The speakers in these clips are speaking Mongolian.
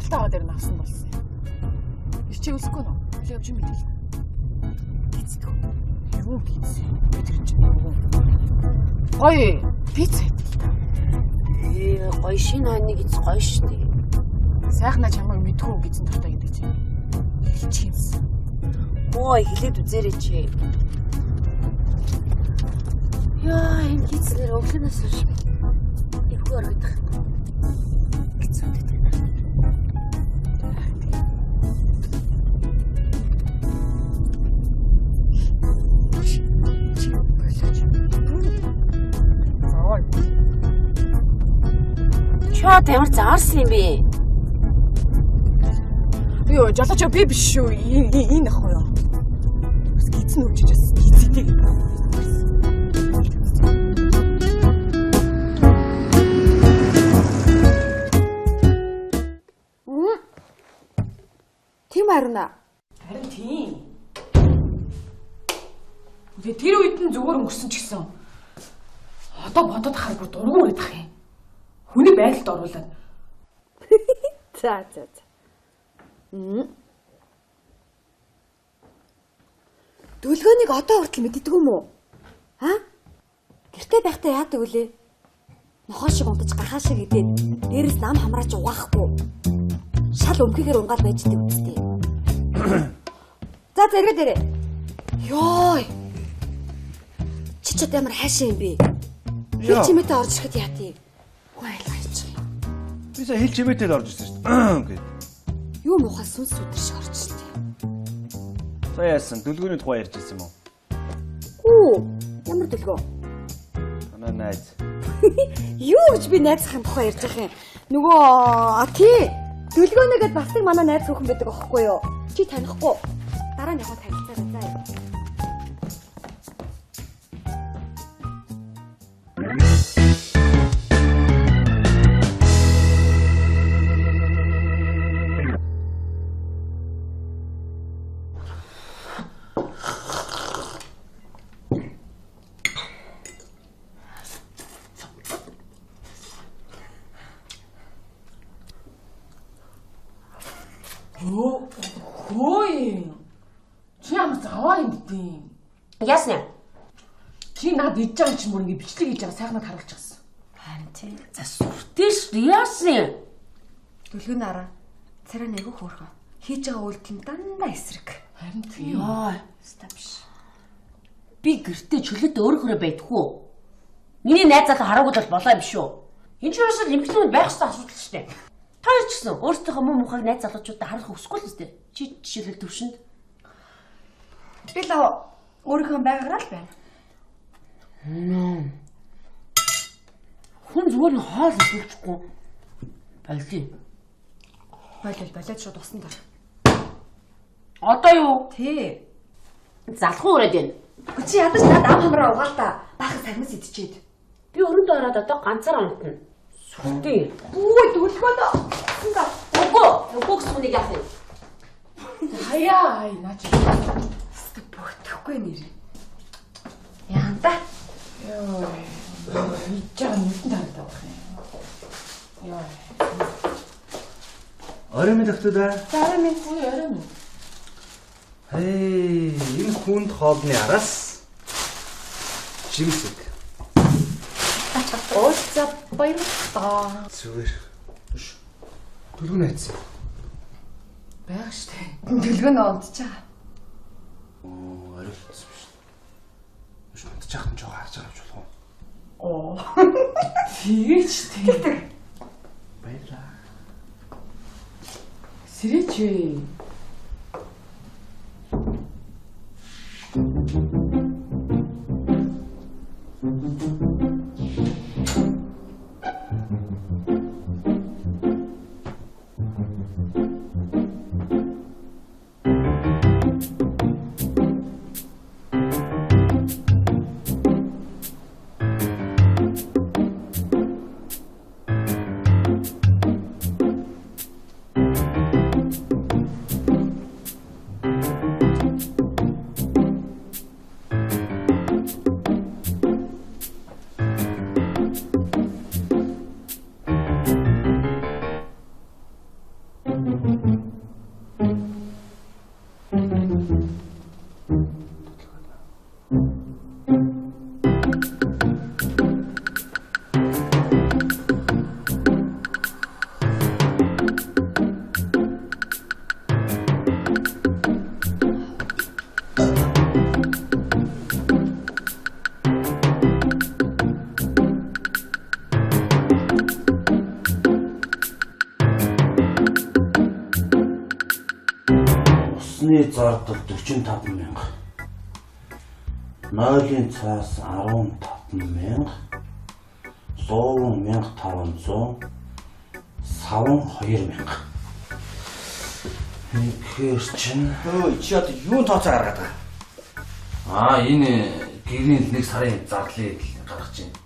худалдаа аваад ирнэ авсан болсон юм. Чи үлсэхгүй нөө? Хөлөө явж юм мэдэл. Гиздэг. Юу гизсэн? Би тэр чинь нөгөө. Гоё пицца идэл та. Гоё шинэ хойны гиз гоё шүү дээ. Сайхнаа чамайг мэдхүү гизэн дуртай гэдэг чинь. Хэлчихсэн. Ой, хэлээд үзээрэй чи. Яа, энэ гизлэр өглөөнөөс хойш эвгүй оргидох. Гизүүдэд байна. Чи болооч. Заваа. Чод ямар заарсан юм бэ? Йоо, жолооч би биш шүү. Энэ ах юу? Бас гизэн үржиж бас гизэдэг. Тийм ариуна. Харин тийм. Тэгээ тэр үед нь зүгээр өнгөрсөн ч гэсэн одоо бодоод харах бүр дургу үрээд ах юм. Хүний байдалд оруулаад. За за за. Дүлгөөнийг одоо хүртэл мэддэг юм уу? А? Гэрте байхдаа яадаг вүлээ? Нохоо шиг унтаж гахаа шиг идээд дээрээс нам хамраач угаахгүй. Шал өмхийгээр унгаал байж идэг үстэй. За за эргээд ирээ. Йой. Чи ч одоо ямар хайшаа юм бэ? Хэл чимээтэй орж ирэхэд яа тий? Үгүй айлгаач. Би сая хэл чимээтэй л орж ирсэн шүү дээ. Гэт. Юу муухай сүнс сүдэр шиг орж ирлээ. Сая яасан? Дүлгөөний тухай ярьж ирсэн юм уу? Гүү. Ямар дүлгөө? Танай найз. Юу гэж би найзынхаа тухай ярьж байгаа юм? Нөгөө а тий. Дүлгөөнийгээд бас нэг манай найз хүүхэн байдаг аахгүй юу? Чи танихгүй. Дараа нь яг танилцаарай заа. Хөөе. Чи ямар заваа юм бэ? Яасан юм? Чи над идж байгаа чинь бүр ингэ бичлэг хийж байгаа сайхнад харуулчихсан. Харин тий. За сүртэй шүү дээ. Яасан юм? Дүлгөөн араа. Царай нэг хөөрхөн. Хийж байгаа үйлдэл нь дандаа эсрэг. Харин тий. Йоо, Ста биш. би гэртээ чөлөөт өөрөөрөө байдаггүй. Миний найз залуу хараагүй бол болоо юм шүү. Энэ ч ерөөсөө эмхлэн байх ёстой асуудал шүү дээ. Та хоёр ч гэсэн өөрсдийнхөө муу мухайг найз залуучуудад харуулах хүсэхгүй л үстэй. Чи жишээлбэл төвшөнд. Би л өөрийнхөө байгаагаараа л байна. Хүн зүгээр нь хоол идүүлчихгүй. Болио. Болол болоод шууд усан дор. Одоо юу? Тий. Залхуу өрөөд байна. Үгүй чи ядаж над ам хамраа угаал та. Баахан сармис идчихэд. Би өрөөнд ороод одоо ганцаараа унтна. Сүртэй. Үгүй дүлгөөн. Усан дор. Үгүй. Үгүй гэсэн хүнийг яах юм? Хаяа ай наа чи. Өстө бөгдөхгүй нэр. Яанда. Йоо. Идж байгаа нүдэнд харагдаад байх юм. Йоо. Орой минь охтуудаа. За орой минь үгүй орой минь. Хей, энэ хүнд хоолны араас жимсэг. Уулзаа баярлалаа. Зүгээр. Биш. Дүлгөө найз. Байга штэ. Дүлгөөн унтж байгаа. Оо, оройлцсон биш. Биш унтж яхад нь жоо харж байгаа юм шиг болох уу? Оо. Тэгээч тэг. Баярлаа. Сэрээч вэ? Усны зардал 45 мянга. Нойлын цаас 15 мянга. Лууван 1500. Саван 2 мянга. Тэгэхээр чинь өө чи одоо юун тооцоо гаргаад байгаа? Аа энэ гэрийн нэг сарын зардлыг гаргаж байна.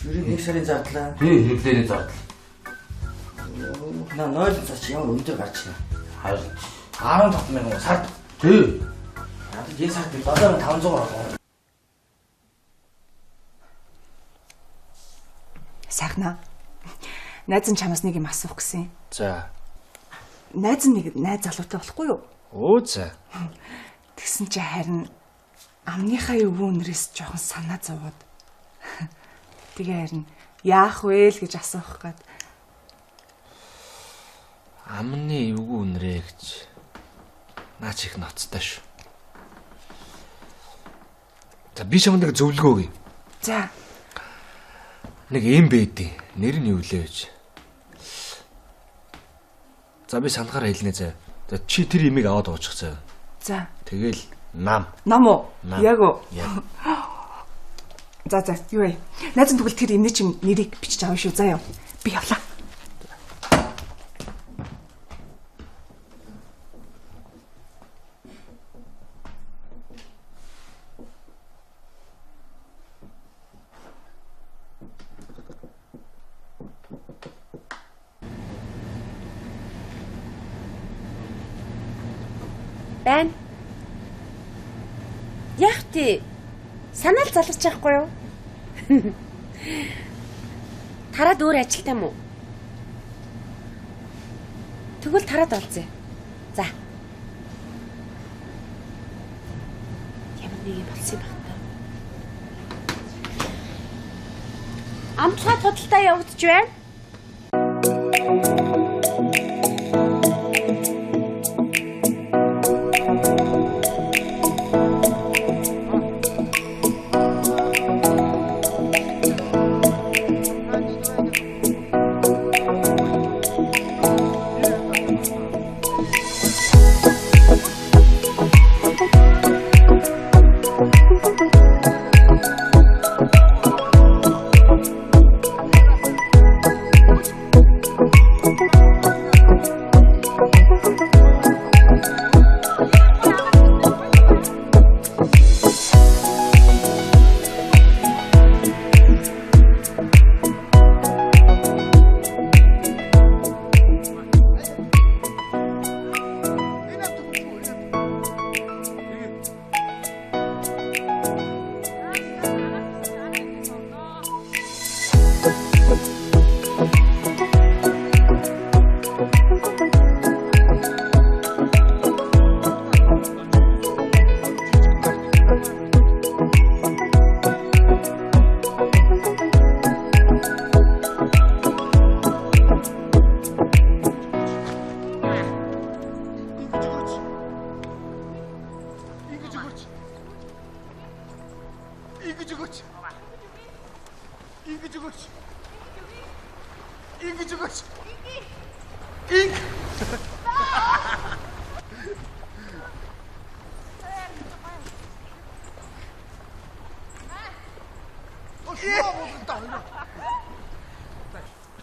Гэрийн нэг сарын зардлаа. Тий, хэрэглээний зардал. Наа нойлын цаас чи ямар өндөр гарч байна? Харин 15 мянган сард. Тий. Надад энэ сард 7500 орлоо. Сайхнаа. Найз нь чамаас нэг юм асуух гэсэн. За. Найз нь нэг найз залуутай болохгүй юу? Өө за. Тэгсэн чи харин амныхаа өвөө нэрээс жоохон санаа зовоод. Тэгээ харин яах вэ л гэж асуух гээд. Амны эвгүй үнрээ гэж. Наа чи их ноцтой шүү. За би чамд нэг зөвлөгөө өгье. За. Нэг юм бэдий. Нэр нь юу лээ гэж. За би санахаар хэлнэ заа. За чи тэр имийг аваад уучих заа. За. Тэгэл нам. Нам уу? Яг уу? Яг. За за юу вэ? Найз нь тэгвэл тэр имний чинь нэрийг бичиж авах шүү заа юу. Би явлаа. Байна. Яг тий. Санаал залгаж байхгүй юу? Тараад өөр ажилтай юм уу? Тэгвэл тараад олзъя. За. Ямар нэг юм болсон юм байна. Амтлага худалдаа явагдаж байна.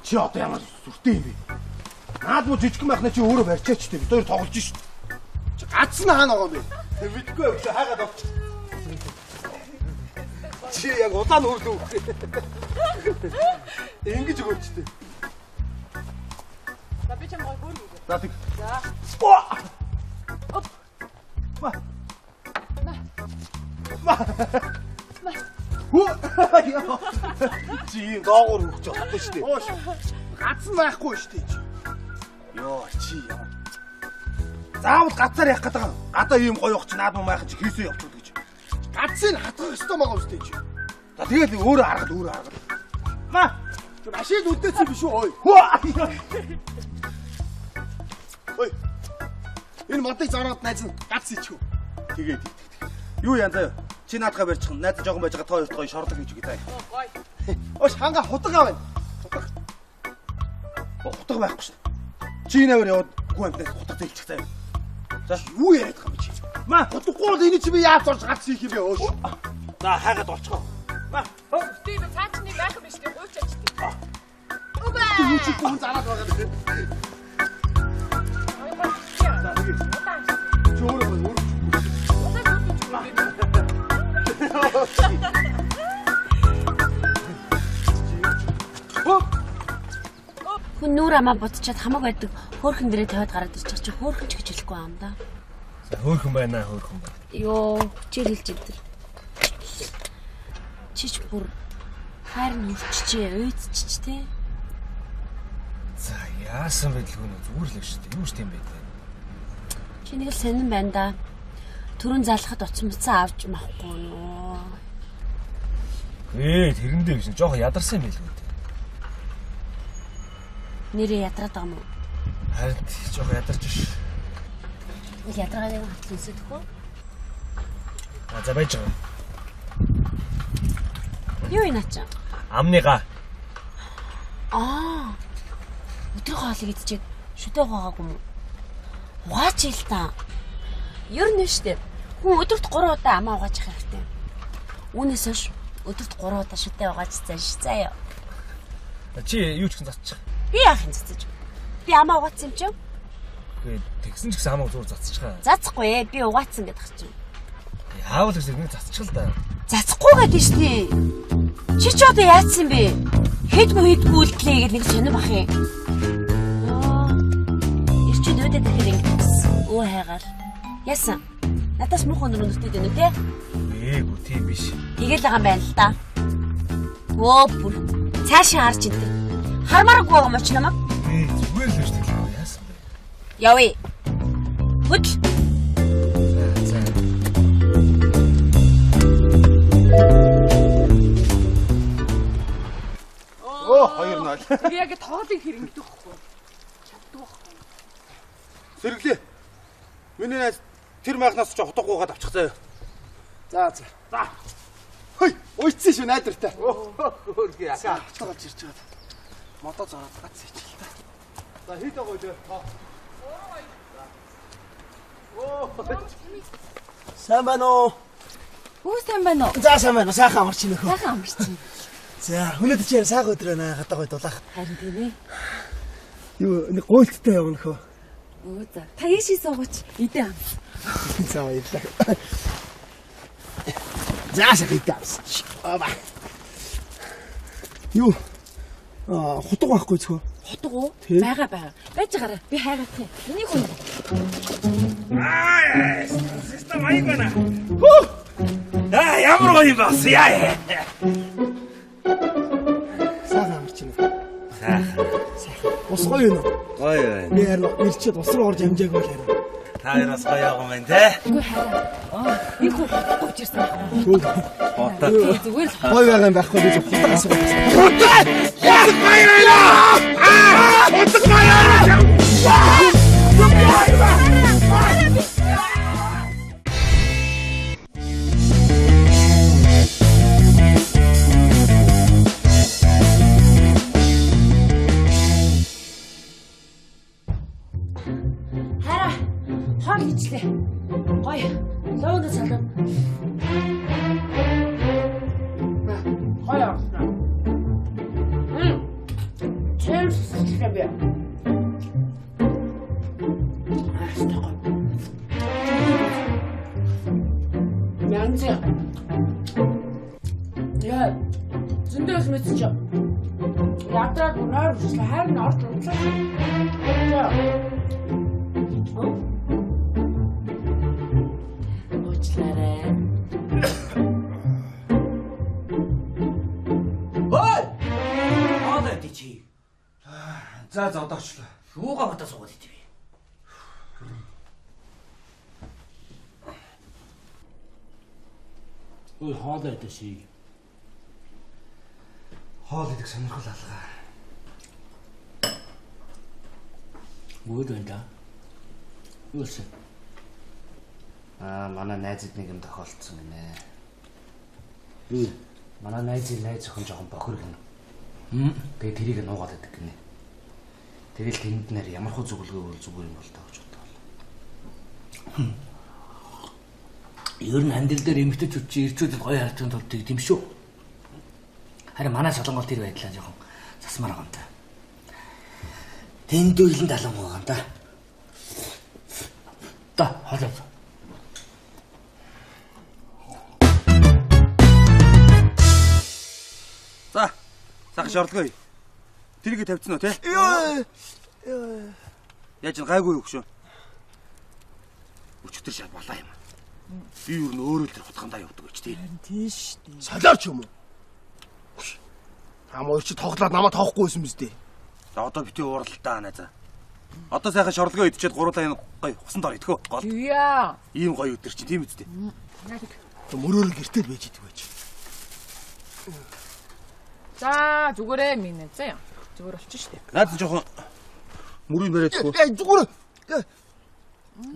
Чи одоо ямар сүртэй юм бэ? Наад муу жижигхэн байх нь чи өөрөө барьчаач тэ. Бид хоёр тоглож шít. Чи гац нь хаана байгаа юм бэ? Мэдгүй өглөө хайгаад авч. Чи яг улаан хөрлөө өгөх. Ингэж өгөөч тэ. За би чам гой хөөр өгөө. За тэг. За. Оп. Ма. Ма. Ма. Чи ийм доогуур өгч чадахгүй шүү дээ. Гац нь байхгүй шүү дээ. Йоо чи яа. Заавал гацаар явах гэдэг юм. Гадаа ийм гоё явах чи наад муу майхан чи хийсээ явчихвал гэж. Гацыг хатгах ёстой байгаа юм шүү дээ чи. За тэгэл өөрөө аргад өөрөө аргад. Ма. Чи машин үлдээсэн биш үү? Ой. Ой. Энэ модыг зороод найз нь гац ичих үү? Тэгээд. Юу яан заяа? Чи наадхаа барьчих. Найз жоохон байж байгаа та хоёрт гоё шорлог хийж өгье заяа. Гоё. Оош ханга хутга аваа. Хутга. Хутга байхгүй шин. Чи энэ аваар яваад гүн амтнаас хутга зээлчих заяа. За юу яриад байгаа юм чи? Ма хутгагүй бол энэ чи би яаж зорж гац хийх юм бэ оош? За хайгаад олчихоо. Ма. Тийм ээ цаа чи нэг байх юм биш үү? Гуйч ачт. Үбэ. Юу чи гүн зараад байгаа юм бэ? За тэгээд. Чи өөрөө өөрөө. Хүн нүүр амаа будчаад хамаг байдаг хөөрхөн дээрээ тавиад гараад ирчих чи хөөрхөн ч гэж хэлэхгүй юм да. За хөөрхөн байна хөөрхөн байна. Йоо хичээл хэлж идэр. Чич бүр хайр нь хөрччихээ уйдчих те. За яасан байдалгүй нэ зүгээр л шүү дээ. Юу ч тийм байд. Чи нэг л сонин байна да. Түрүүн залхад утас муцаа авч махгүй юу? Тэрэндээ биш. Жохон ядарсан юм байлгүй дээ. Нэрээ ядраад байгаа юм уу? Харин жохон ядарч ш. Тэгвэл ядаргааны хатал үнсэдэх үү? А за байж байгаа. Юу юм наа чи? Амны га. Аа. Өдрийн хоолыг идчихэд шүдэ угаагүй юм уу? Угаач ил та. Ер нь шүү дээ. Хүн өдөрт 3 удаа амаа угаачих хэрэгтэй. Үүнээс хойш өдөрт 3 удаа шүдэ угааж зан ш заяа. Чи юу ч гэсэн цацчих. Би яах юм цацаж? Би амаа угаацсан юм чи? Үгүй тэгсэн ч гэсэн хамаагүй зүгээр цацчихаа. Цацхгүй ээ. Би угаацсан гэдэг чинь. Яавал гэж нэг цацчих л да. Цацхгүй гэдэг шүү дээ. Чи ч одоо яатсан бэ? Хэдгүй хэдгүй үлдлээ гэж нэг сонир бах юм. Аа. Ирчүүд өөдөө тэгэхээр ингэсэн. Өө хайгаал. Яасан? Надаас муухай өндөр өнөртэй дэнэ үү те? Ээгүй тийм биш. Тэгэл байгаа юм байна л да. Өө бүр цаашаа харж энэ. Хармааргүй байгаа юм чи намайг? Зүгээр л шүү дээ. Яасан бэ? Явъя. Хөдөл. За. Оо 2-0. Би яг тоглолтын хэр ингэдэг байхгүй. Чаддаг байхгүй. Сэргэлээ. Миний найз тэр майхнаас ч хутга гуугаад авчих заяа. За за. За. Хой, уйдсан шүү найдвартай. Хөөргөө яка. Хутга олж ирж байгаа. Модоо зороод гац хийчих л та. За хэд байгаа вэ? Оо. Сайн байна уу? Үгүй сайн байна уу? За сайн байна уу? Сайхан амарч нөхөө. Сайхан амарч. За өнөөдөр чи сайхан өдөр байна. Гадаа гой дулаах. Харин тийм ээ. Юу нэг гуйлттай явна нөхөө. Өө за. Та ийшээ суугаач. Идэ ам. За баярлалаа. За сайхан идэ амс. Аба. Юу? Аа хутга байхгүй цохоо. Хутга уу? Бага бага. Байж гараа. Би хайгаад тийм. Энийг хүн. Аа, систем маяг байна. Хүү. Аа, ямар гоё юм бас яа. Сайхан амарч байна. Сайхан. Сайхан. Ус гоё юм уу? Гоё байна. Би харин ирчээд ус руу орж амжаагүй л харин. Та хоёроос гоё явсан байна те. Үгүй хайраа. Энэ хүн хутгагүй учирсан байх. Хутга. Зүгээр л Гоё байгаа юм байхгүй би зөв хутга асуух. Хутга! Хутга баярлаа! Аа! Хутга баярлаа! Хайраа хоол хийчлээ. Гоё. Луунд салав. Гоё авсан. Чэвс сэтлээ би. Аа, стогоо. Янз. Яа. Зөндөөс мэдчих. Ядраад унаар хүслээ харин орж унтлаа. За. Уучлаарай. Ой! Хоол идэ чи. За за одоо очлоо. Юугаа бодоо суугаад идэх вэ? Ой хоол идэж. Хоол идэх сонирхол алгаа. Юу вэ да? Юу вэ? Аа, манай найзад нэг юм тохиолдсон гинэ. Юу? Манай найзын найз охин жоохон бохор гинэ. Тэгээ тэрийг нуугаад байдаг гинэ. Тэгэл тэнд нэр ямар хуу зөвлөгөө өгвөл зүгээр юм бол таа гэж бодлоо. Ер нь амьдрал дээр эмэгтэйчүүд чи ирчүүдэд гоё харагдахын тулд тийм шүү. Харин манай солонгол тэр байдлаа жоохон засмаар байгаа юм та. Тэндүүлэн далан байгаа юм та. Та хоолой. За. Сайхан шорлогоо. Тэрийг тавьчихсан уу те? Йоо. Яаж н гайгүй юу гүшөө? Өчигдөр шал балаа юм. Би юу н өөрөө тэр хутгандаа явдаг гэж тий. Харин тийм шүү дээ. Солиорч юм уу? Хам хоёр чи тоглоод намайг тоохгүй байсан биз дээ. За одоо битгий уурлалтаа найзаа. Одоо сайхан шорлогоо идчихэд гурлаа энэ гоё хусан дор идэхөө. Гол. Яа. Ийм гоё өдөр чи тийм үстэй. Мөрөөрөө гэртэл байж идэг байж. За зүгээрээ минь заа. Зүгээр болчих штэ. Наад жоохон мөрийг бариад хөө. Яа зүгээр.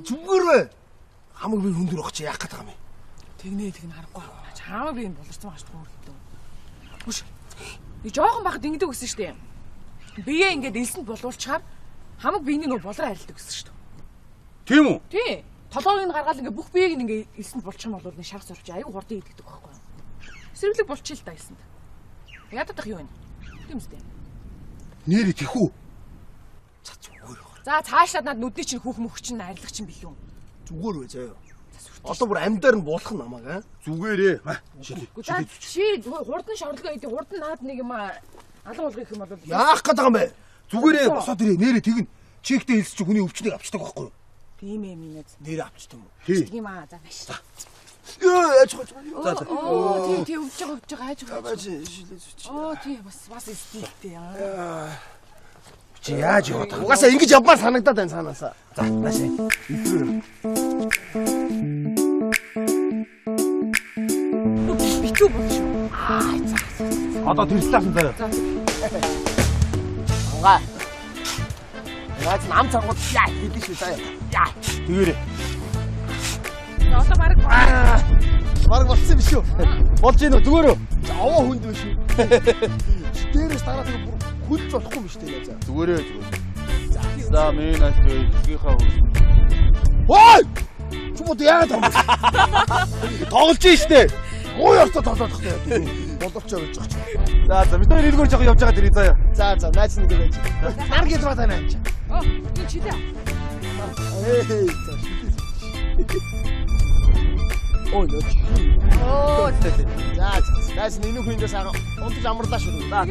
Зүгээр. Хамаг би хүндэр ах чи яах гээд байгаа юм бэ? Тэгнэ тэгнэ харахгүй. Чамаг би энэ болорсон байгаа шүү дээ. Хүш. Би жоохон байхад ингэдэг гэсэн штэ. Бие ингээд элсэнд болуулчихаар хамаг биений нөө болроо арилдаг гэсэн штэ. Тийм үү? Тий. Толгойг нь гаргаал ингээд бүх биеийг нь ингээд элсэнд болчих юм бол нэг шарх зурж аюу хурдан идэгдэг байхгүй юу? Сэрвлэг болчих л да элсэнд. Ядаад ах юу вэ? Тийм үстэй. Нэрээ тэхүү. За зүгээр. За цаашлаад над нүдний чинь хүүх мөх чинь арилгах чинь билүү. Зүгээр вэ заяа. Одоо бүр амьдаар нь буулах намайг аа. Зүгээрээ. За чи хурдан шорлогоо идэ хурдан наад нэг юм алан уулгах юм бол яах гээд байгаа юм бэ? Зүгээрээ босоод ирээ. Нэрээ тэгнэ. Чигтээ хэлс чи хүний өвчнийг авчдаг байхгүй юу? Тийм ээ минь. Нэрээ авчдаг юм уу? Тийм аа. За маш. Йоо яаж хож. За за. Оо тий тий өвж байгаа өвж байгаа хайж байгаа. Оо тий бас бас стилтэй аа. Чи яаж яваад байгаа? Угаасаа ингэж явмаар санагдаад байна цаанаасаа. За наашаа. Битүү бол шүү. Аа за. Одоо тэр талаас нь заяа. Унгаа. Яаж нам цангууд яа хийдэж шүү заяа. Яа. Тэгээрээ. Одоо бараг бараг болцсон биш үү? Болж гин үү зүгээр үү? Аваа хүнд биш үү? Дээрээс дараа тэгээ бүр хүлж болохгүй юм шүү дээ заа. Зүгээрээ зүгээр. За минь найз бэйгийнхаа хөрс. Ой! Чи мод яагаад байгаа юм бэ? Тоглож штэ. Муу ёстой тоглоод тах тээ. Боловч явж байгаа чи. За за бид хоёр эргээр жоохон явж байгаа дэрий заяа. За за найз нэг байж. Нар гэж баа танаа чи. Оо, энэ чилээ. Эй, за шилээ. Ой, нөө. Оо, за за. Найз нь энэ хүндээс сайхан унтаж амарлаа шүү. За.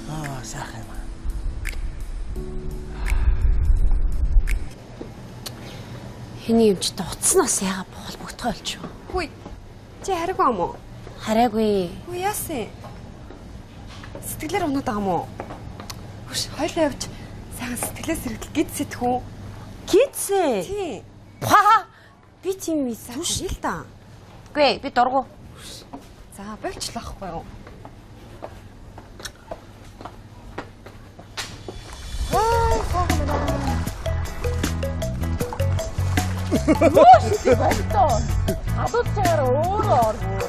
Аа, сайхан юм. Хэний юм ч утаснаас яага холбогдох болчих. Хүй. Чи хараагүй юм уу? Хараагүй. Хүй яасан? Сэтгэлээр унаад байгаа юм уу? Хөш, хоёлаа явж сайхан сэтгэлээ сэргэлт гид сэтгэхүү. Гидсээ? Тий. Па! Би тийм түш л та. Үгүй, би дургу. За, болчлоо ахгүй юу? Аа, сайхан байна. Юу шүү дээ. Адуу чагаар өөрөө оргоо.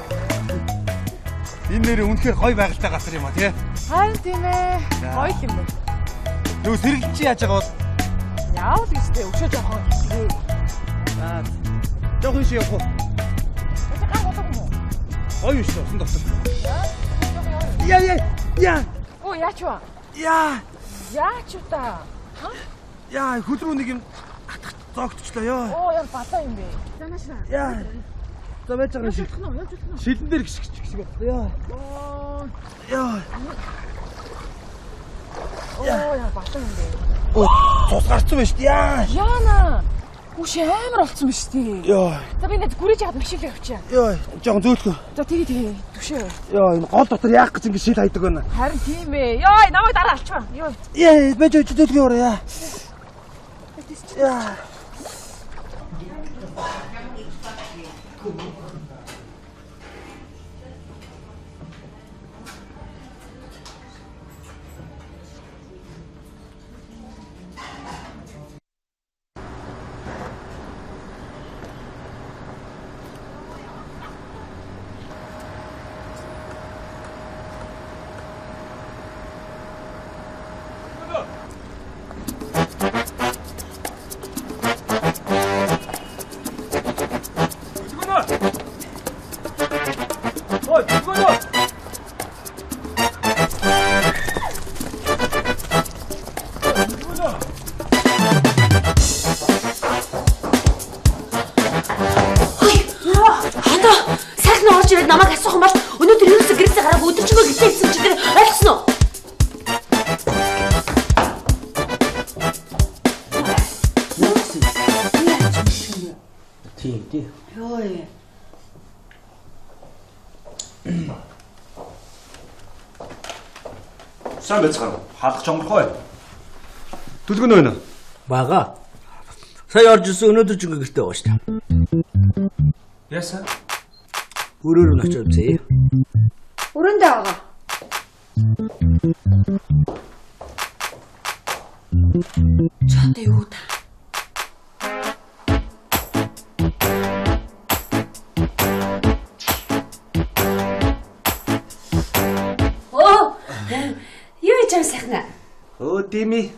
Энэ нэрээ үнэхээр гоё байгальтай газар юм а тий. Харин тийм ээ. Гоё юм байна. Нөгөө сэргэлж чи яаж байгаа бол? Яавал гэж дээ. Өшөө жоохон хитгээ. Аа. Жоохон шиг явах уу? Гар болов юм уу? Гоё шүү усан дотор. Яа яа яа. Оо яач вэ? Яа. Яач вэ та? Ха? Яа хөл рүү нэг юм атгах зоогдчихлоо ёо. Оо яа балаа юм бэ. За нааш. Яа. За байж байгаа шиг. Шилэн дээр гიშгч гიშг боллоо. Яа. Яа. Оо яа балаа юм бэ. Оо цус гарцсан байж шүү. Яа. Яана. Үш амар болцсон биш үү? Йоо. За би нэг гүрэж яагаад машин л явчихъя. Йоо, жоохон зөөлхөө. За тэгээ тэгээ түшээ. Йоо, энэ гол дотор яах гэж ингэ шил хайдаг байна. Харин тийм ээ. Йоо, намайг дараа алчмаа. Йоо. Яа, байж зөөлхөө яваа яа. Яа. Сайн байцгаана уу? Хаалгач онгорхой. Түлгэн байна уу? Бага. Сая орж ирсэн өнөөдөр ч ингээ гэрте байгаа шүү дээ. Яасан? Өрөөр нь очиж үзье. Өрөөндөө байгаа. Чонтой юу та? Оо, юу хийж байгаа сайхнаа? Өө дими.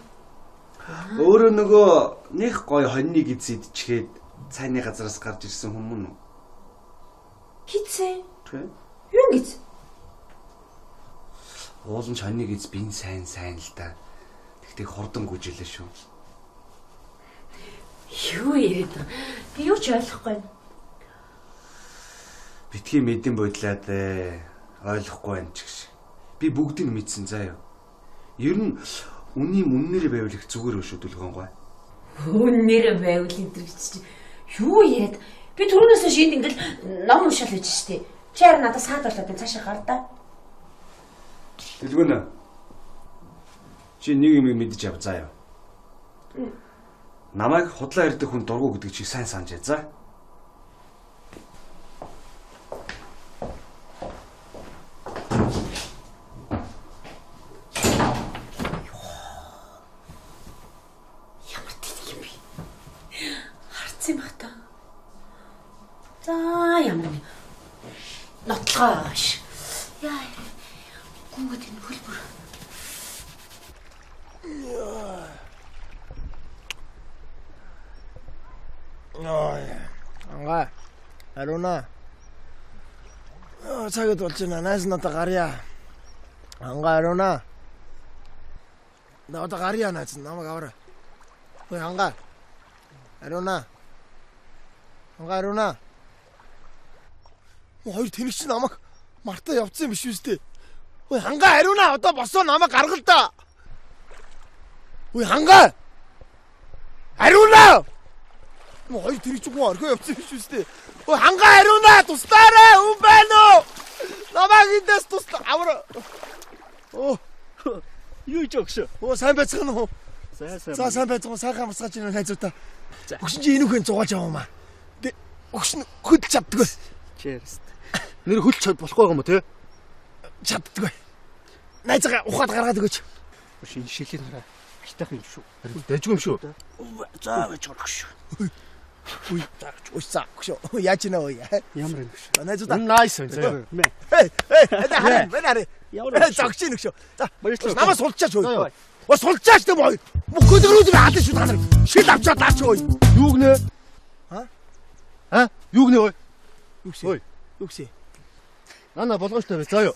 Өөрөө нөгөө них гоё хоньны гиз идчихэд цайны газараас гарч ирсэн хүмүүс үү? Хитсэн. Тэ? Юу гиз? Уулын хоньны гиз бин сайн сайн л да. Тэгтээ хурдан гүжээлээ шүү. Юу яриад байгаа? Би юу ч ойлгохгүй байна. Битгий мэдэн бодлаад ойлгохгүй байна ч гэж. Би бүгдийг мэдсэн заа юу. Ер нь үнийн үннээр байвал их зүгээр шүү дүлгэн гой. Үннээр байвал энэ төр чи юу яриад? Би түрүүнээс хойш энд ингээл ном уншаал байж штэ. Чи харин надад саад болоод энэ цаашаа гар да. Дэлгүүнэ. Чи нэг юм мэдэж ав заа юу. Намайг худлаа ярьдаг хүн дургу гэдэг чи сайн санаж за. Ямар тэнэг юм бэ? Харцсан юм бах та. За ямар нэг нотлогоо байгаа ш. Яа. Гүнгөд энэ хөлбөр. Ой. Ангаа. Аруна. Цагт болж байна. Найз надаа гарья. Ангаа Аруна. На одоо гарья найз намайг аваарай. Ой ангаа. Аруна. Ангаа Аруна. Хоёр тэнэг чинь намайг мартаа явцсан юм биш үү? Ой хангаа Аруна одоо босоо намайг гаргал та. Ой хангаа. Аруна. Хоёр тэнэг чинь хүн орхио явцсан юм биш үү? Ой хангаа Аруна туслаарай хүн байна уу? Намайг эндээс тусла авар. Оо юу гэж өгшөө? Оо сайн байцгаана уу? Сайн сайн. За сайн байцгаана сайхан амсгаж байна найзуудаа. Өгшин чи энэ үхэн зугааж яваа маа. Өгшин хөдөлж чаддаггүй. Cheers. Нэр хөлч чад болохгүй байгаа юм уу те? Чаддаггүй. Найзгаа ухаад гаргаад өгөөч. Шинэ шилийн хараа аштайх юм шүү. Дайжгүй юм шүү. За гэж орох шүү. Үгүй за гэж. Үгүй за гэж. Яаж нэ ой. Ямар юм шүү. Найзуудаа. Nice заяа. Хей, хей, харин, байна харин. Ямар За өгч нөхшөө. За. Баярлалаа. Намаас сулчаач ой. Оо сулчаач гэм ой. Мөхөдрүүд би алан шүү та нар. Шил авчаад даач ой. Юу гинэ? А? А? Юу гинэ ой? Юу гэсэн? Юу гэсэн? Нана болгоомжтой бай заа юу.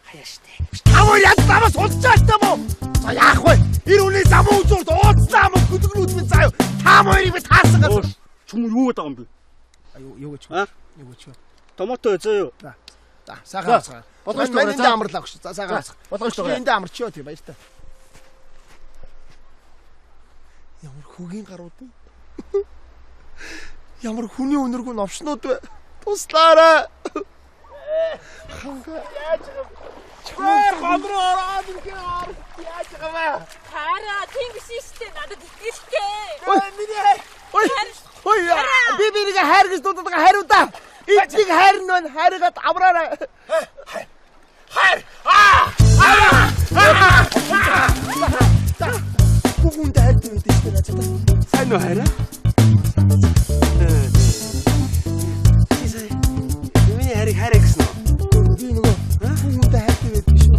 Хаяа штэ. Та хоёр яд намаас сулчаач гэм үү? За яах вэ? Энэ хүний зам үзүүрт ууцлаа мөх хөдөлгөөнүүд минь заа юу. Та хоёрыг би таарсан газар. Чүм юу гэдэг юм бэ? Юу юу гэж? Юу гэж? Томато заа юу. За. За сайхан амсгаа. Болгоомжтой Энд амарлаа өгш. За сайхан амсгаа. Болгоомжтой. Энд амарчё тий баяртай. Ямар хөгийн гарууд вэ? Ямар хүний үнэргүй новшнууд вэ? Туслаарай. Ханга. Яаж юм? Гэр гомроо ороод ирэхээр яаж байгаа вэ? Хараа тийм биш штэ надад итгэлтэй. Ой миний хайр. Ой. Ой би бинийг хайр гэж дуудаад байгаа хариу да. Эцэг хайр нь байна. Хайргаад авраарай. Хайр. Аа. Аа. Хүүхэнд хайртай байдаг штэ надад. Сайн уу хайраа? Чи сая миний хайрыг хайраа гэсэн үү? Би нөгөө хүүхэнд хайртай байдаг шүү.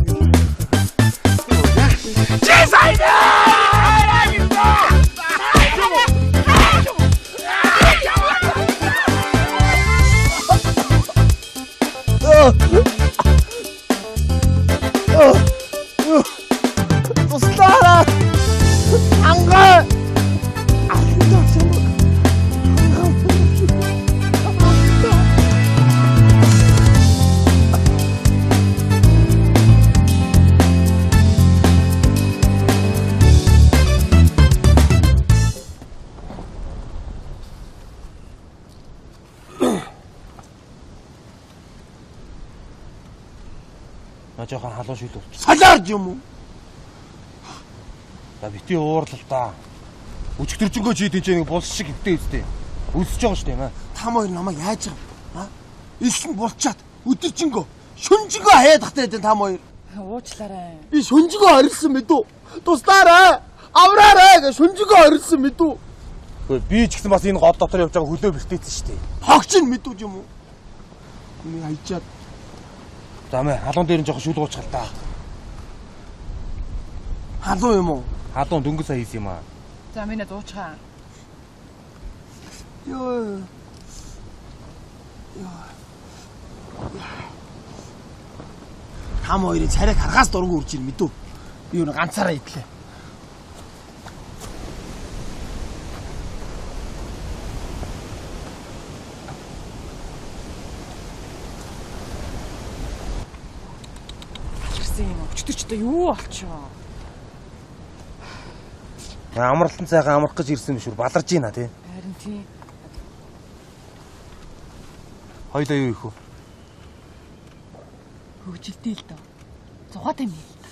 Чи сайн хайраа гэсэн. Туслаарай. Ангаа. Алхимдаа чамаг. На жоохон халуун шил болчих. Салаарч юм уу? За бити уурлал та. Өчигдөржингөө чи тийч нэг булс шиг хөвтэй үстэй. Үлсэж байгаа шүү дээ юм аа. Там хоёр намайг яаж байгаа юм? Аа? Илсэн булчаад өдөржингөө шүнжингөө хаяад тахтай байдаг там хоёр. Уучлаарай. Би шүнжингөө орилсон мэдүү. Туслаарай. Авраарай гэж шүнжингөө орилсон мэдүү. Үгүй би ч гэсэн бас энэ гол дотор явж байгаа хөлөө бэртээсэн шүү дээ. Хогч нь мэдүү юм уу? Миний хайчаад. За мэ халуун дээр нь жоохон шүл гуучихал та. Халуун юм уу? Халуун дөнгөж сая хийсэн юм аа. За миний дуучгаа. Йоо. Йоо. Там хоёрын царайг харахаас дургу үрж ир мэдүү. Би юу ганцаараа идлээ. Аларсан юм. Өчтөр ч одоо юу болчихоо? Амралтан сайхан амрах гэж ирсэн биш үү? Баларж ийна тий. Харин тий. Хоёлаа юу их вэ? Хөгжилтэй л дөө. Зугаатай юм л та.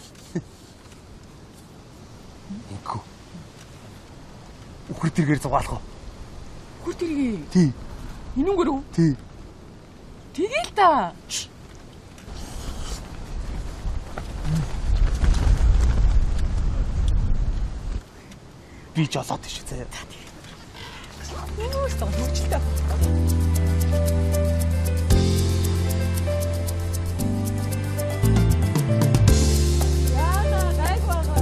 Инкүү. Үхэр тэргээр зугаалах уу? Үхэр тэргээ. Тий. Энүүгээр үү? Тий. Тэгээл та. Би жолоод тийш заяа. Юу ч хөгжилтэй. Яна, гайг байгаа.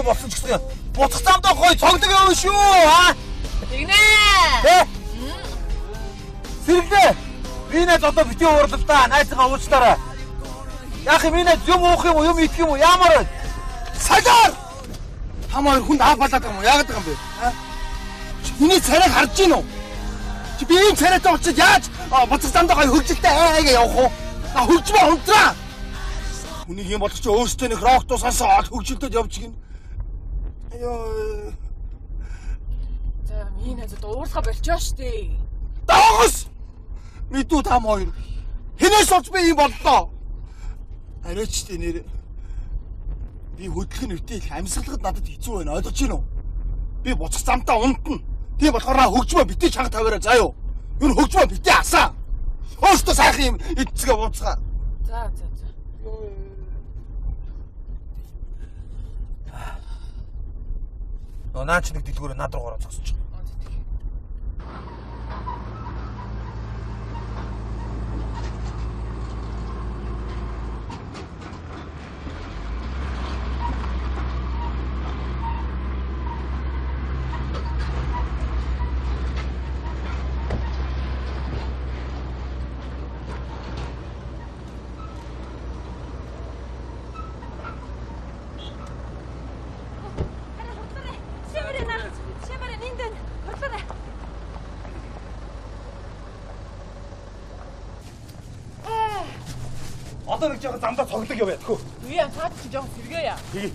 Болсон ч гэсэн буцах замдаа гоё цогдог юм шүү аа. Тэгнэ. Тэ? Сэргэлээ. Би найз одоо бити уурлал та найзгаа уучлаарай. Яах юм би найз юм уух юм уу юм идэх юм уу ямар вэ? Салаар. Там хоёр хүнд аа балаад байгаа юм уу? Яагаад байгаа юм бэ? Аа? Миний царайг харж гин үү? Чи би ийм царайтай болчиход яаж буцах замдаа гоё хөгжилтэй аа гэж явах уу? На хөгжмөө унтраа. Хүнийг юм болгох чи өөртөө нэг рок тусаасаа хөгжилдөд явж гин. Йоо. За миний найз одоо уурлахаа болчихоо штэ. Дагас. Мэдүү там хоёр. Хинээс болж би юм боллоо. Арайч тэ нэр. Би хөдлөх нь үтэй их амьсгалахад надад хэцүү байна. Ойлгож гин үү? Би буцах замдаа унтна. Тийм болохоор хөгжмөө битгий чанга тавиараа заа юу. Юу хөгжмөө битгий асаа. Өөртөө сайхан юм эцгээ бууцгаа. За за за. Нөө наа чи нэг дэлгүүрээ над руу гараад зогсож. Одоо нэг жоохон замдаа цоглог яваа тхөө. Үгүй яа, цаад чи жоохон сэргээ яа. Тэгье.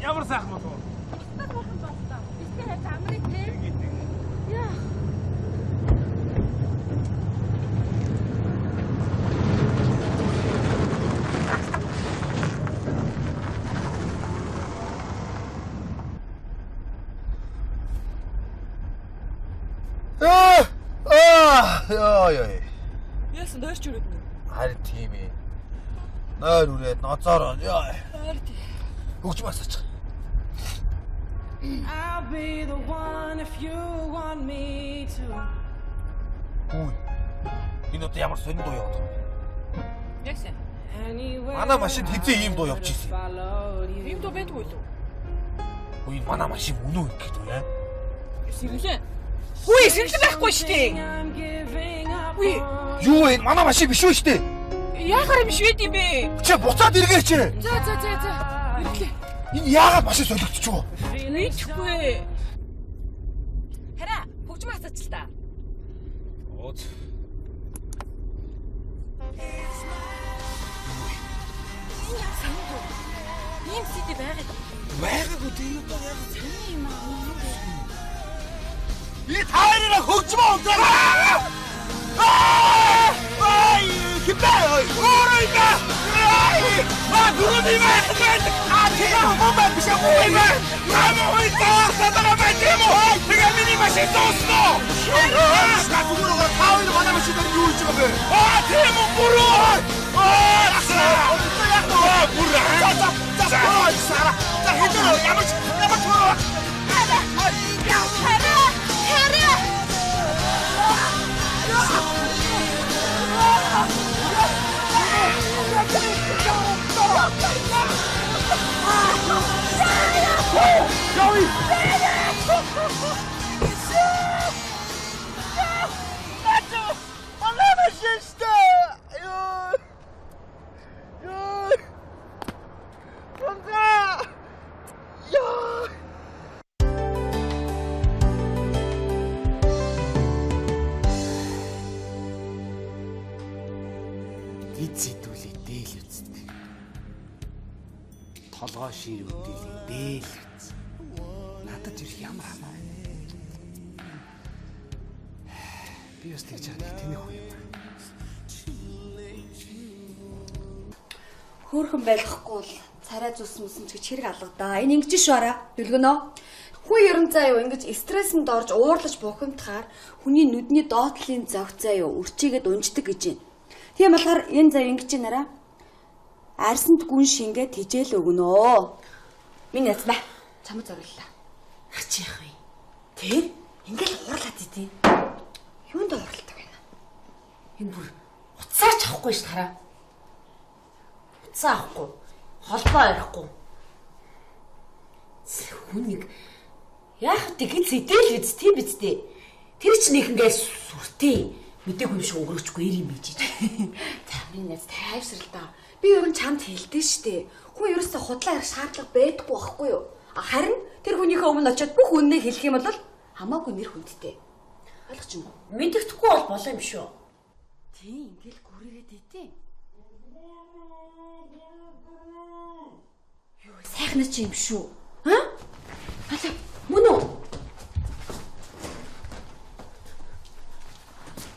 Ямар сайхан болов уу? Сайхан боллоо. Бистэй хайр амрыг те. Яа. Аа яа. Яасан дойрч өрөөд нэ. Харин тийм ээ. Нойр үрээд ноцоор яа. Харин тийм. Хөгж масаач. I'll be the one if you want me to. Хүү. Энэ одоо ямар сонин дуу яваад байгаа юм бэ? Яасан? Манай машинд хэзээ ийм дуу явж ирсэн. Ийм дуу байдгүй лүү? Үгүй энэ манай машин үнэн үү гэдэг үү яа? Сэргэлээ. Хүү сэргэлэн байхгүй шүү дээ. Үгүй. Юу вэ? Манай машин биш үү шүү дээ. Яахаар биш байд юм бэ? Чи буцаад эргээч. За за за за. Эргэлээ. Энэ яагаад машин солигдчихв? Мэдхгүй. Хараа, хөгжмөө хасаач л та. Ууц. Энэ яг сайн дуу. Ийм CD байгаад. Байгаагүй тийм үү яг сайн юм аа. Би та хоёрыг хөгжмөө унтраа. Аа! Ай, хипэ! Өөрөө юм аа! Аа, дөрөв юм аа! Аа, тийм үү мөн биш үү юм аа! Мама хой таа, садаа бай тийм үү? Тэгээ миний машин дуусна уу? Аа, зүгээр байгаа та хоёр манай машин дээр юу хийж байгаа бэ? Аа, тийм үү бүрүү! Аа, яг нөө бүр. За за за сара. За хэдэн ямар ч ямар ч Хараа! Хараа! Зэдүүлээ дээл үздэг. Толгой ширүүдээ дээл үз. Надад ирэх ямар хамаа. Би бас тэгж байгаа тэнэх үе юм. Хөөхөн байлгахгүй бол царай зүс мүсэн ч гэж хэрэг алгадаа. Энэ ингэж шүү араа. Дүлгөнөө. Хүн ерөн заа юу ингэж стрессэнд орж уурлаж бухимдахаар хүний нүдний доотлын зөгц заа юу өрчийгэд унждаг гэж байна. Тийм болохоор энэ заа ингэж нараа. Арсанд гүн шингээ тижээл өгнө. Миний яцмаа. Чамд зориуллаа. Хач яах вэ? Тэр ингээл хуурлаад идэв. Юунд хуралдаг вэ? Энэ бүр утсаач авахгүй ш тараа. Утсаа авахгүй. Холбоо ярихгүй. Хүн нэг яах вэ гэж зэдэл биз тийм биз дээ. Тэр ч нэг ингээл сүртэй. Мэдээгүй юм шиг өнгөрөөчгүй ир юм хийж. За миний найз тайвшрал та. Би ер нь чамд хэлдэж штэ. Хүн ерөөсөө худлаа ярих шаардлага байдаггүй байхгүй юу? Харин тэр хүнийхээ өмнө очиод бүх үннээ хэлэх юм бол хамаагүй нэр хүндтэй. Ойлгож байна уу? Мэдэгдэхгүй бол болоо юм шүү. Тийм ингээл гүрээгээд идэв. Юу сайхнаа чи юм шүү. Аа? Халаа мөн үү?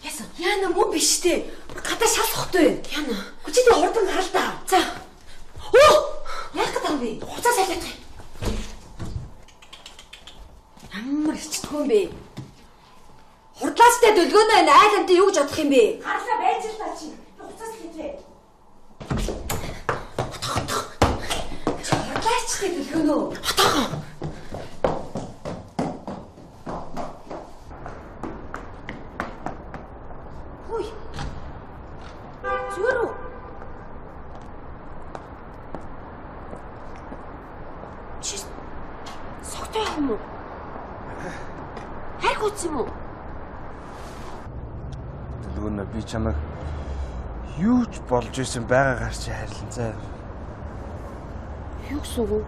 Яасан? Яна мөн биш үү? Гадаа шал сохтой. Яна. Чи тэр хурдан хар л да. За. Оо! Яах гэдэг юм бэ? Хуцаа салиад. Ямар ичдэггүй юм бэ? Хурдлаастай дөлгөөнөө энэ айл амтын юу гэж бодох юм бэ? Харлаа байж л та чи. Би хуцаас хэлээ. Хурдлаачтай дөлгөөнөө. Отоогоо. Хүй. Зүгээр үү? Чи согтой юм уу? Хайр гүц юм уу? Дүлгөөнө би чамайг юу ч болж исэн байгаагаар чи хайрлан заа. Юу гэсэн үг?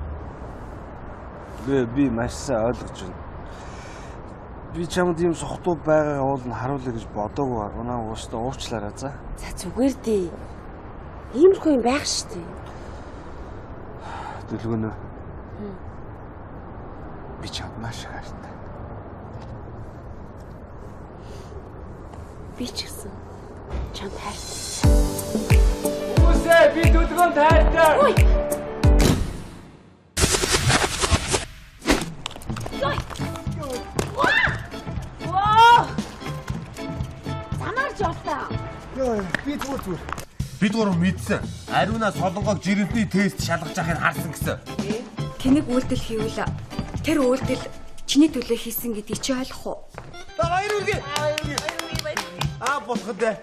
Би маш сайн ойлгож байна. Би чамд ийм сохтуу байгаагаа уул нь харуулъя гэж бодоогүй. Унаа уустаа уучлаарай за. За зүгээр дээ. Иймэрхүү юм байх шүү дээ. Дүлгөөнө. Би чамд маш их хайртай. Би ч гэсэн чамд хайртай. Хүмүүсээ би дүлгөөнд хайртай. Ой. Би зүгээр. Бид гурав мэдсэн. Ариуна Солонгог жирэмтний тест шалгаж байхыг харсан гэсэн. Тэнэг үйлдэл хийвэл тэр үйлдэл чиний төлөө хийсэн гэдгийг чи ойлгох уу? Баяр үргээ. Аа болоход дээ.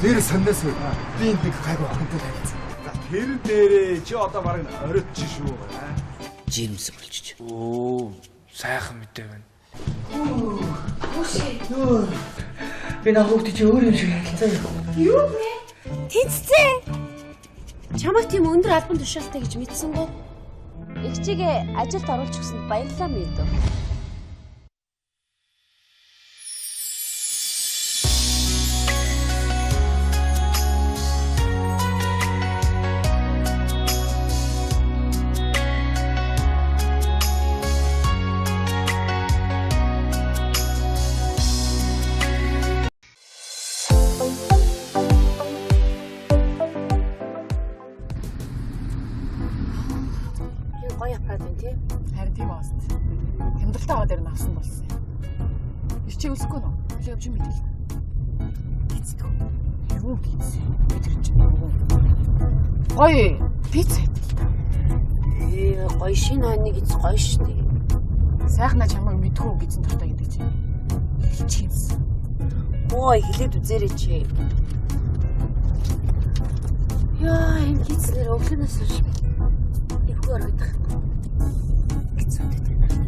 Нэр сонноос би энд нэг гайгүй охинтой танилцсан. За тэр дээрээ чи одоо бараг оройтч шүү. Жирэмсэн болчих. Оо сайхан мэдээ байна. Хүүшээ. Би наа хүүхдээ чи өөр юм шиг харилцаа юу? Юу вэ? Тэнцсэн. Чамайг тийм өндөр албан тушаалтай гэж мэдсэн гоо. Эгчигээ ажилд оруулж өгсөнд баярлалаа мэдв. Гоё пицца идэл та. Гоё шинэ хойны гэж гоё шүү дээ. Сайхнаа чамайг мэдхүү гэсэн дуртай гэдэг чинь. Хэлчихсэн. Ой, хэлээд үзээрэй чи. Яа, энэ гизлэр өглөөнөөс хойш эвгүй оргидох юм. Гизүүдэд байна.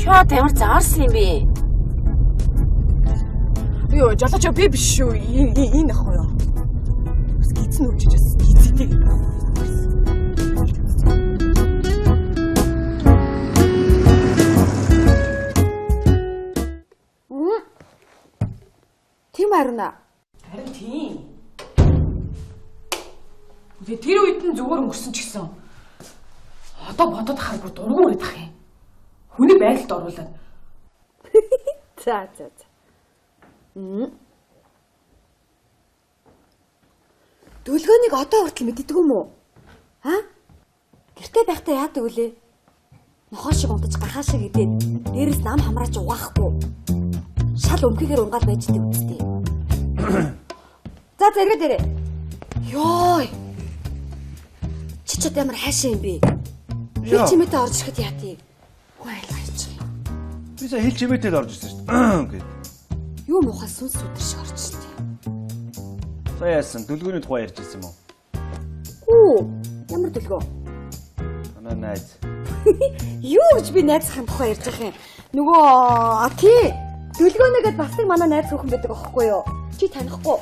Чаа ямар заарсан юм бэ? Юу, жолооч би биш шүү. Энэ ахгүй юу? Бас гизэн хөвжиж бас гизэтэй. Тийм Ариуна. Харин тийм. Тэгээ тэр үед нь зүгээр өнгөрсөн ч гэсэн одоо бодоод харах бүр дургу үрээд ах юм. Хүний байдалд оруулаад. За за за. Дүлгөөнийг одоо хүртэл мэддэг юм уу? Аа? Гэрте байхдаа яадаг вүлээ? Нохоо шиг унтаж гахаа шиг идээд дээрээс нам хамрааж угаахгүй. Шал өмхийгээр унгаал байж идэг үстэй. За зэрэг дээрээ. Йой. Чи ч одоо ямар хайшаа юм бэ? Хэл чимээтэй орж ирэхэд яа тий? Үгүй айлгаж. Би сая хэл чимээтэй л орж ирсэн шүү дээ. Гэт. Юу муухай сүнс сүдэр шиг орж ирсэн. За яасан? Дүлгөөний тухай ярьж ирсэн юм уу? Үу, ямар дүлгөө? Манай найз. Юу гэж би найзынхаа тухай ярьж байгаа юм? Нөгөө тий. Дүлгөөнөгээд бас нэг манай найз хүүхэн байдаг аахгүй юу? Чи танихгүй.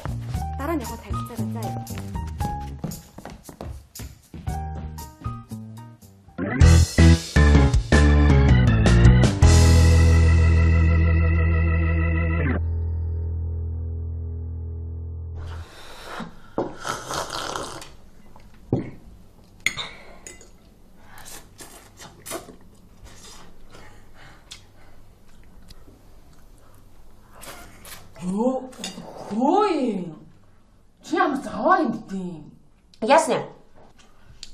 Дараа нь яг танилцаарай заа. Хөөе. Чи ямар заваа юм бэ? Яасан юм?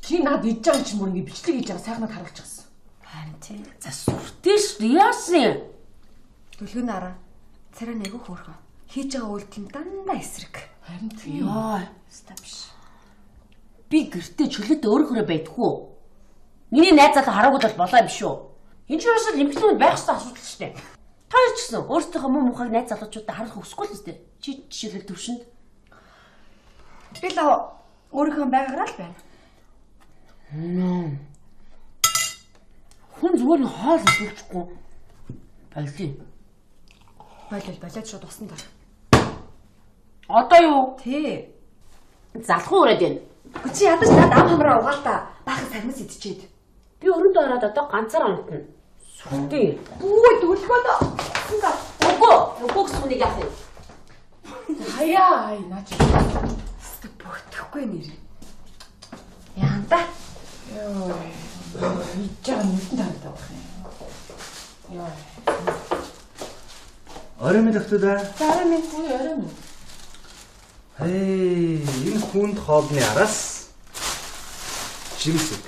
Чи надад иж байгаа чинь бүр ингэ бичлэг хийж байгаа сайхнад харуулчихсан. Харин тий. За сүртэй шүү дээ. Яасан юм? Дүлгэн араа. Царай нэг хөөрхөө. Хийж байгаа үйлдэл нь дандаа эсрэг. Харин тий. Йоо, өстой биш. Би гэртээ чөлөөтэй өөрөөрөө байдаггүй. Миний найз залуу хараагүй бол болоо юм шүү. Энэ ч ерөөсөө эмхлэн байх ёстой асуудал шүү дээ. Та хоёр ч гэсэн өөрсдийнхөө муу мухайг найз залуучуудад харуулах хүсэхгүй л үстэй. Чи жишээлбэл төвшөнд. Би л өөрийнхөө байгаагаараа л байна. Хүн зүгээр нь хоол идчихгүй. Болио. Болио болоод шууд усан дор. Одоо юу? Тий. Залхуу өрөөд байна. Үгүй чи ядаж над ам хамраа угаал та. Баахан сармис идчихэд. Би өрөндөө ороод одоо ганцаараа унтна. Сүртэй. Үгүй дүлгөөнө. Усан дор. Үгүй. Үгүй гэсэн хүнийг яах вэ? Хаяа ай наа чи. Өстө бөгдөхгүй нэр. Яанда. Йоо. Ийж байгаа нүдэн харагдаад байх юм. Йоо. Орой минь охтуудаа. За орой минь үгүй орой минь. Хей, энэ хүнд хоолны араас жимсэг.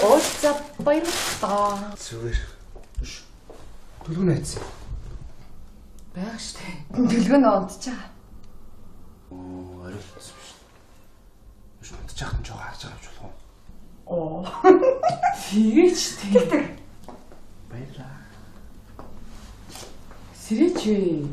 Уулзаа баярлалаа. Зүгээр. Төлгөн айцсан. Байга штэ. Төлгөн онцож байгаа. Оо, оройлцсон биш. Биш унтчих хахад нь жоо харж байгаа юм болох уу? Оо. Тэгээч тэг. Баярлаа. Сэрээч вэ?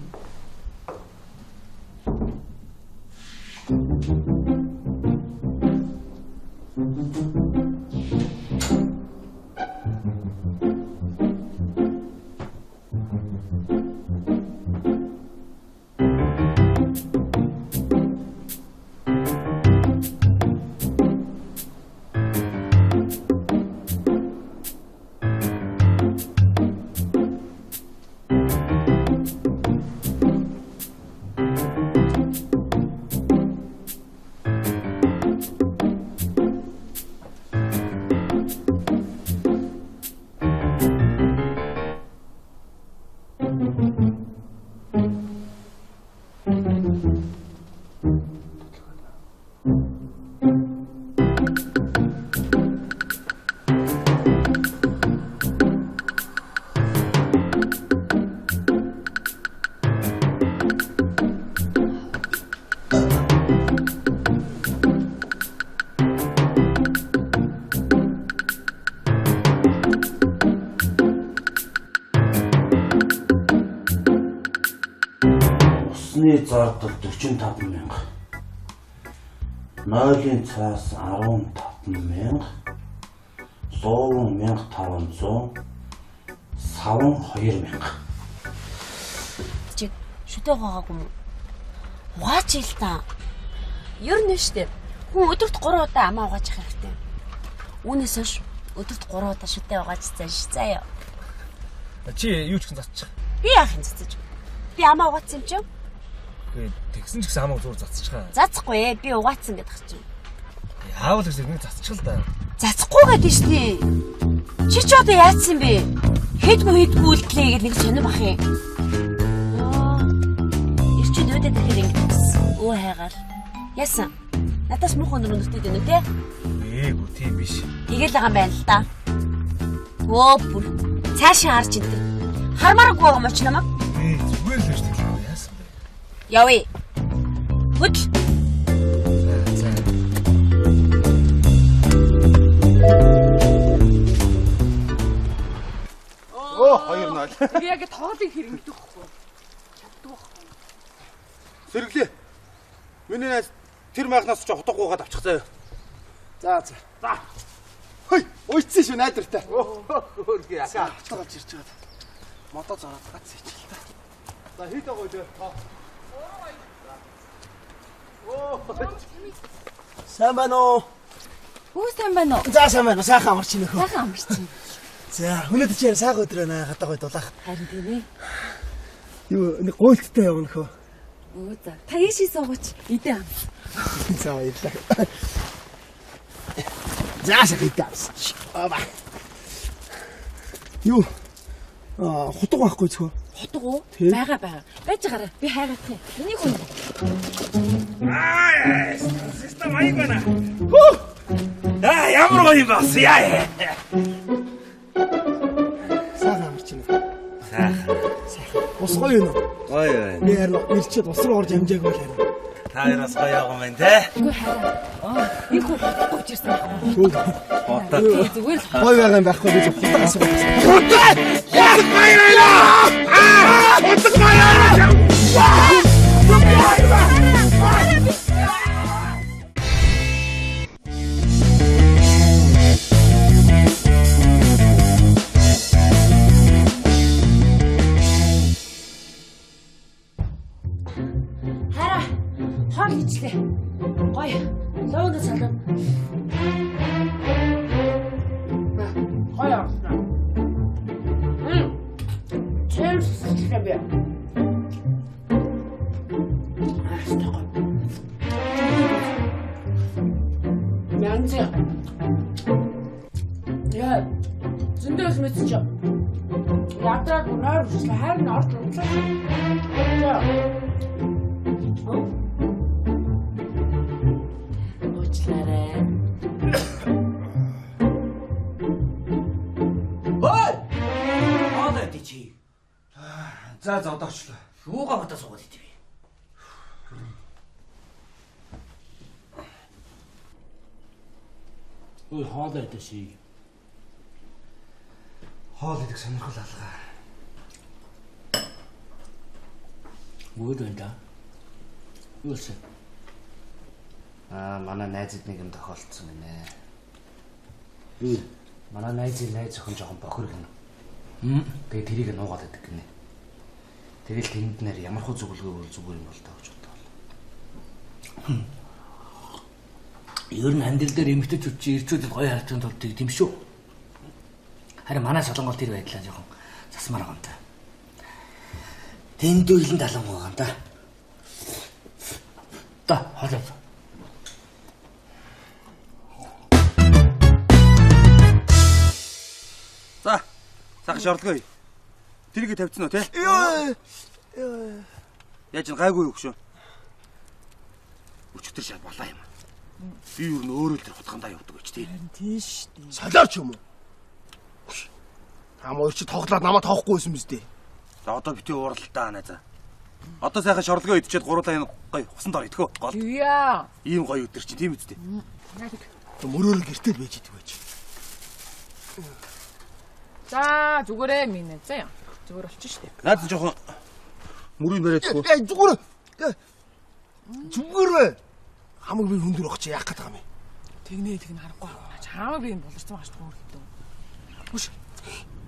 Усны зардал 45 мянга. Нойлын цаас 15 мянга. Лууван 1500. Саван 2 мянга. Чи шүтээ угаагүй юм. Угаач ил та. Ер нь штэ. Хүн өдөрт 3 удаа амаа угааж явах хэрэгтэй. Үүнээс хойш өдөрт 3 удаа шүтээ угааж зааш заяа. Чи юу ч гэсэн затчих. Би яах юм цацаж. Би амаа угаацсан юм чи? Үгүй тэгсэн ч гэсэн хамаагүй зур затчихаа. Зацхгүй ээ би угаацсан гэдэг чинь. Яавал гэсэн нэг затчих л да. Зацхгүй гэдэг нь штэ. Чи ч одоо яатсан бэ? Хэдгүй хэдгүй үлдлээ гэж нэг сонир бах юм. Аа. Ирчүүд өөдөө тэгэхээр ингэдэгсэн. Өө хайгаал. Яасан? Надаас муухай өндөр өнөртэй дэнэ үү те? Ээгүү тийм биш. Тэгэл байгаа юм байна л да. Өө бүр цаашаа харж идэх. Хармааргүй байгаа юм чи намайг. Ээ зүгээр л шүү дээ. Яасан бэ? Явъя. Хөдөл. За. Оо 2-0. Би яг тоолыг хэрэгдэх байхгүй. Чаддаг байхгүй. Сэргэлээ. Миний найз тэр майхнаас ч утга гуугаад авчих заяа. За за. За. Хой, уйцсан шүү найдвартай. Хөөргий яка. Утга олж ирж байгаа. Модоо зороод гац ичил та. За хэд байгаа вэ? Оо. Сайн байна уу? Үгүй сайн байна уу? За сайн байна уу? Сайхан амарч нөхөө. Сайхан амарч. За өнөөдөр чи сайхан өдөр байна. Гадаа гой дулаах. Харин тийм ээ. Юу нэг гуйлттай явна нөхөө. Өө за. Та ийшээ суугаач. Идэ ам. За баярлалаа. За сайхан идэ амсч. Аа. Юу? Аа хутга байхгүй цохоо. Хутга уу? Бага бага. Байж гараа. Би хайгаах юм. Миний хүн. Аа, систем аяг байна. Хүү. Аа, ямар гоё юм бас яа. Сайхан амарч байна. Сайхан. Сайхан. Ус гоё юм уу? Гоё байна. Би харин ирчээд ус руу орж амжаагүй л харин. Та хоёроос гоё явган байна те. Үгүй хараа. Аа, энэ хүн хутга учирсан байх уу? Хутга. Зүгээр л гоё байгаа юм байхгүй би зөв хутга асуух. Хутга! Хутга гоё байна. Аа, хутга гоё байна. Гоё. Лоонго салаа. Гоё. Cheers гэвэ. Янз. Яа. Зөндөөс мэдсэн чи. Ядраад унаар үсэл хайр нь орж унтлаа. За. Уучлаарай. Ой! Хоолой чи. За за одоо очлоо. Юугаа бодоо суугаад идэв. Ой хоолой идэж. Хоол идэх сонирхол алгаа. Юу вэ да? Юу вэ? Аа манай найзад нэг юм тохиолдсон гинэ. Юу? Манай найзын найз охин жоохон бохир гинэ. Тэгээ тэрийг нуугаад байдаг гинэ. Тэгэл тэнд нэр ямар хөө зүгэлгүй бол зүгээр юм бол таа гэж бодлоо. Ер нь амьдрал дээр эмэгтэйчүүд чи ирчүүдэд гоё харагдахын тулд тэгдэм шүү. Харин манай солонгол тэр байдлаа жоохон засмаар байгаа юм та. Тэндүүлэн далан байгаа юм та. Та хоолой. За. Сах шорлогоо. Тэрийг тавьчихсан уу те? Йоо. Яаж н гайгүй юу гүшөө? Өчигдөр шал балаа юм. Би юу н өөрөө л тэр хутгандаа явдаг гэж тий. Харин тийм шүү дээ. Солиорч юм уу? Хам хоёр чи тоглоод намайг тоохгүй байсан биз дээ. За одоо битгий уурлалтаа найзаа. Одоо сайхан шорлогоо идчихэд гурлаа энэ гоё хусан дор идэхөө. Гол. Яа. Ийм гоё өдөр чинь тийм үстэй. Мөрөөр гэртэл байж идэг байж. За зүгээрээ минь заа. Зүгээр болчих штэ. Наад жоохон мөрийг бариад ихгүй. Зүгээр. Зүгээр. Хамаг би хүндүр ах чи яах гээд байгаа юм бэ? Тэгнэ тэгнэ харахгүй аа. Чамаг би юм болорсон байгаа шүү дээ. Хүш.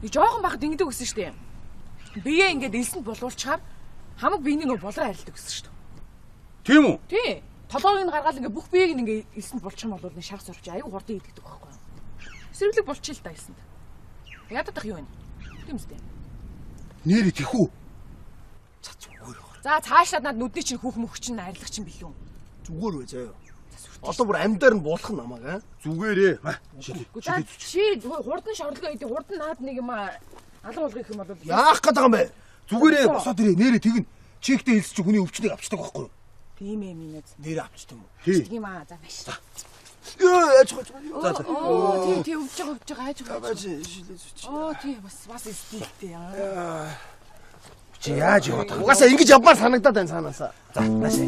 Би жоохон бахад ингэдэг гэсэн штэ. Бие ингээд элсэнд болуулчихаар хамаг биений нөө болроо арилдаг гэсэн штэ. Тийм үү? Тий. Толгойг нь гаргаал ингээд бүх биеийг ингээд элсэнд болчих юм бол нэг шарх сурч аюу хурдан идэгдэг байхгүй юу? Сэрвлэг болчих л та элсэнд. Ядах юу вэ? Тийм үстэй. Нэрээ тэхүү. За зүгээр. За цаашлаад над нүдний чинь хүүх мөх чинь арилгах чинь билүү. Зүгээр вэ заяа. Одоо бүр амьдаар нь буулах нь намайг аа. Зүгээрээ. Чи хурдан шорлогоо идэв. Хурдан наад нэг юм алга болгох юм бол яах гээд байгаа юм бэ? Зүгээрээ босоод ирээ. Нэрээ тэгнэ. Чигтээ хэлс чи хүний өвчнийг авчдаг байхгүй юу? Тийм ээ минь. Нэрээ авчдаг юм уу? Тийм аа. За маш. Йоо яаж хож. За за. Оо тий тий өвж байгаа өвж байгаа хайж байгаа. Оо тий бас бас стилтэй аа. Чи яаж яваад байгаа? Угаасаа ингэж явмаар санагдаад байна цаанаасаа. За наашаа.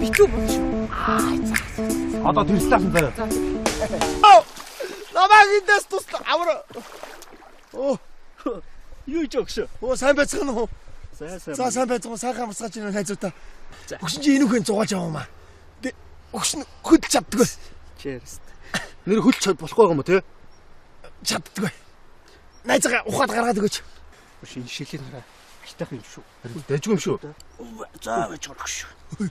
Битүү бол шүү. Аа за. Одоо тэрслээсэн заяа. Намайг эндээс туслаа авар. Оо. Юу хийж өгш? Оо сайн байцгаана уу? Сайн сайн. За сайн байцгаана сайхан амарцгааж байна найзуудаа. Өгшин чи энэ үхэн зугааж аваа маа. Өгшин хөдөлж чаддаггүй. Cheers. Нэр хөлж чад болохгүй байгаа юм уу те? Чаддаггүй. Найзгаа ухаад гаргаад өгөөч. Өгш энэ шилийг хараа. Аштайх юм шүү. Дэжгүй юм шүү. За байж болох шүү. Үгүй.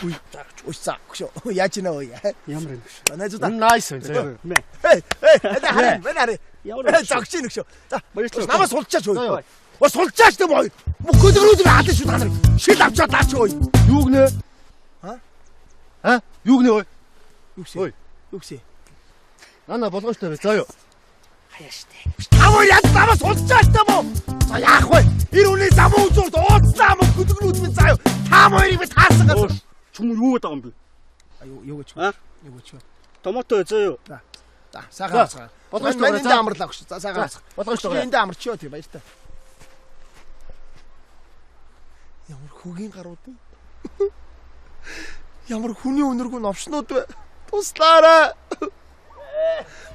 Үгүй за өгшөө. Яаж нэ өө. Ямар юм шүү. Найзуудаа. Nice юм заяа. Мэ. Хей, хей, хараа, мэн хараа. Ямар За өгч өгшөө. За Баярлалаа. намайг сулчаач өө. Өө сулчаач гэм ой. Мөхөдрүүд би хатан шүү та нар. Шил авчаад лаач ой. Юу гинэ? А? А? Юу гинэ ой? Юу гэсэн? Юу гэсэн? Нана болгоомжтой бай заа юу. Хаяа штэ. Та яд намайг сулчаач гэм үү? За яах вэ? Эр хүний замун үзүүрт ууцлаа мөхөдрүүд минь заа юу. Та хоёрыг би таарсан газар. Чүм юу гэдэг юм бэ? А юу юу гэж? А? Юу гэж? Томато заа юу. За. За сайхан амарцгаа. Болгоомжтой Энд амарлаа өгш. За сайхан амарцгаа. Болгоомжтой. Энд амарчё тий баяртай. Ямар хөгийн гарууд вэ? Ямар хүний үнэргүй новшнууд вэ? Туслаарай.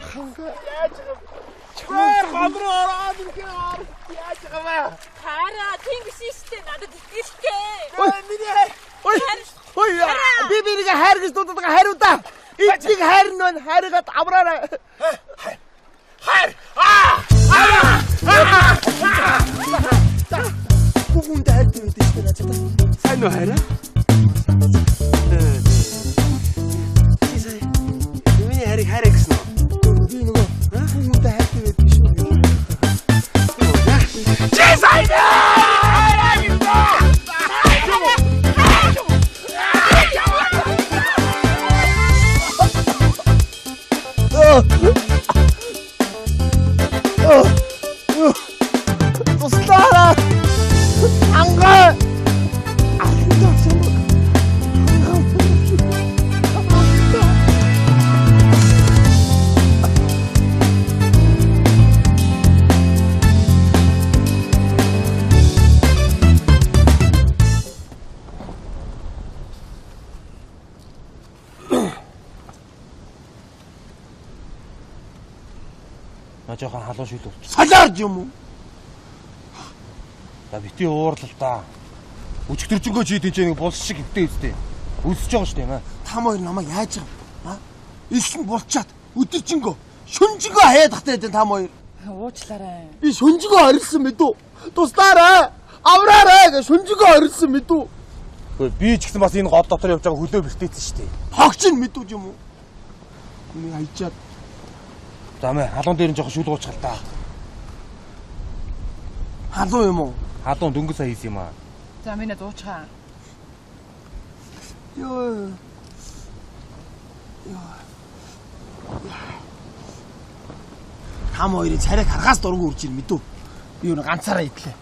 Ханга яаж байгаа юм? Чамайг гол руу ороод ирэх юм. Яаж байгаа юм бэ? Хараа тийм биш штэ надад итгэлтэй. Ой миний хайр. Ой. Ой би бинийг хайр гэж дуудаад байгаа хариу да. Эцэг хайр нь байна. Хайргаад авраарай. Хайр. Аа! Аа! үү хараа? Чи сая миний харийг хараа гэсэн үү? Би нөгөө хүнтэй хайртай байдаг шүү. Чи сая хараа гэсэн. Туслаарай. Ангаа. На жоохон халуун шил өвч. Салаарч юм уу? За бити уурлал та. Өчигдөржингөө чи тийч нэг булс шиг хөвтэй үстэй. Үлсэж байгаа шүү дээ юм аа. Там хоёр намайг яаж байгаа юм? Аа? Илсэн булчаад өдөржингөө шүнжингөө хаяад тахтай байдаг там хоёр. Уучлаарай. Би шүнжингөө хорилсан мэдүү. Туслаарай. Авраарай гэж шүнжингөө хорилсан мэдүү. Үгүй би ч гэсэн бас энэ гол дотор явж байгаа хөлөө бэртээсэн шүү дээ. Хогч нь мэдүү юм уу? Миний хайчаад. За мэ халуун дээр нь жоохон шүл гуучих л та. Халуун юм уу? Халуун дөнгөж сая хийсэн юм аа. За минь дуучгаа. Йоо. Йоо. Там хоёрын царайг харахаас дургүй үрж ир мэдүү. Би юу ганцаараа идлээ.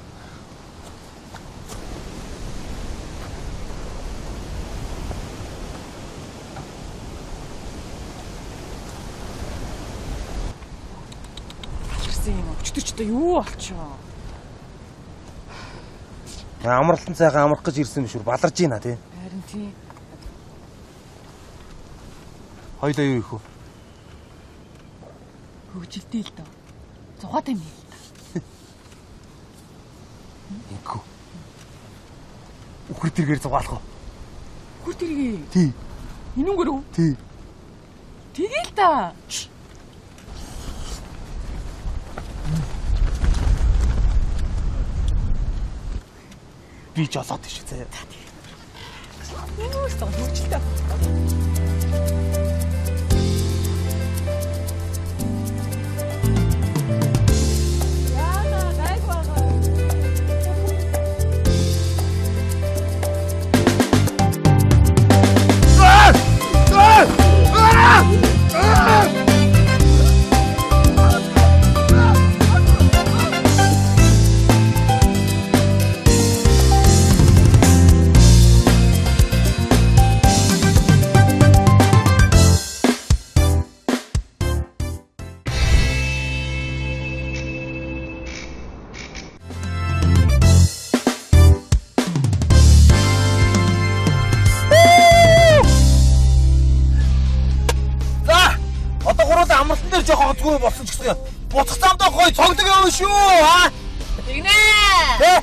Алхарсан юм өчтөр ч одоо юу болчихоо. Амралтан сайхан амрах гэж ирсэн биш үү? Баларж байна тий. Харин тий. Хоёлаа юу их вэ? Хөгжилтэй л дөө. Зугаатай юм л та. Инкүү. Үхэр тэргээр зугаалах уу? Үхэр тэргээ. Тий. Энүүгээр үү? Тий. Тэгээл та. Би жолоод тийш заяа. Юу ч хөгжилтэй. Яна гайг байгаа. Болсон ч гэсэн буцах замдаа гоё цогдог юм шүү аа. Тэгнэ. Тэ?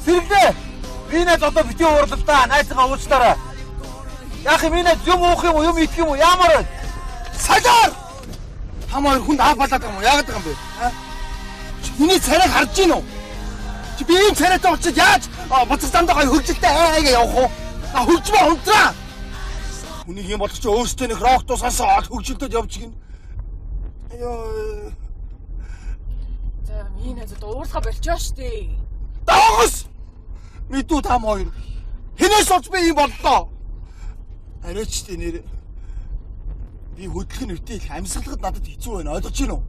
Сэргэлээ. Би нэ одоо бити уурлал та найзгаа уучлаарай. Яг юм нэ юм уух юм уу юм идэх юм уу ямар вэ? Салаар. Там хоёр хүнд аав балаад байгаа юм уу? Яагаад байгаа юм бэ? Аа? Миний царайг харж гин үү? Чи би ийм царайтай болчиход яаж буцах замдаа гоё хөгжилтэй аяга явах уу? А хөгжмөө унтраа. Хүнийг юм болгож өөртөө нэг рок дуу сонсоод хөгжилдөд явж гин. Йоо. За миний найзууд уурлахаа болчихоо штэ. Дагас. Мэдүү там хоёр. Хинээс олж би юм боллоо. Арайч тэ нэр. Би хөдлөх нь үтэл амьсгалахад надад хэцүү байна. Ойлгож гин үү?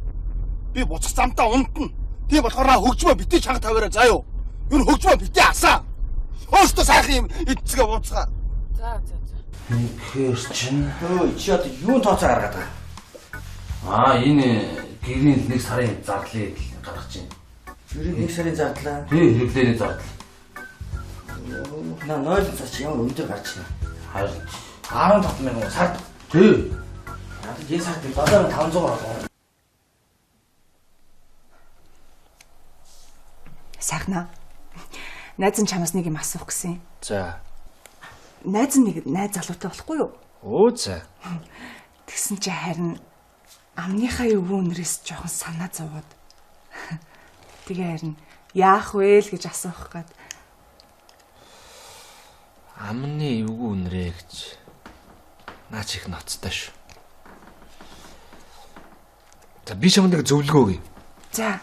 Би буцах замдаа унтна. Тийм болохоор хөгжмөө битгий чанга тавиараа заа юу. Юу хөгжмөө битгий асаа. Өөртөө сайхан юм эцгээ бууцгаа. За за за. Үнэхээр чинь өө чи одоо юун тооцоо гаргаад байгаа? Аа энэ гэрийн нэг сарын зардлыг гаргаж байна. Гэрийн нэг сарын зардлаа? Тий, хэрэглээний зардал. На 0 сар чи ямар өндөр гарч байна. Харин 15 мянган сард. Тий. Надад энэ сард 7500 орлоо. Сайхнаа. Найз нь чамаас нэг юм асуух гэсэн. За. Найз нь нэг найз залуутай болохгүй юу? Өө за. Тэгсэн чи харин амныхаа өвөө өнрөөс жоохон санаа зовоод. Тэгээ харин яах вэ л гэж асуух гээд. Амны эвгүй үнрээ гэж наа чи их ноцтой шүү. За би чамд нэг зөвлөгөө өгье. За.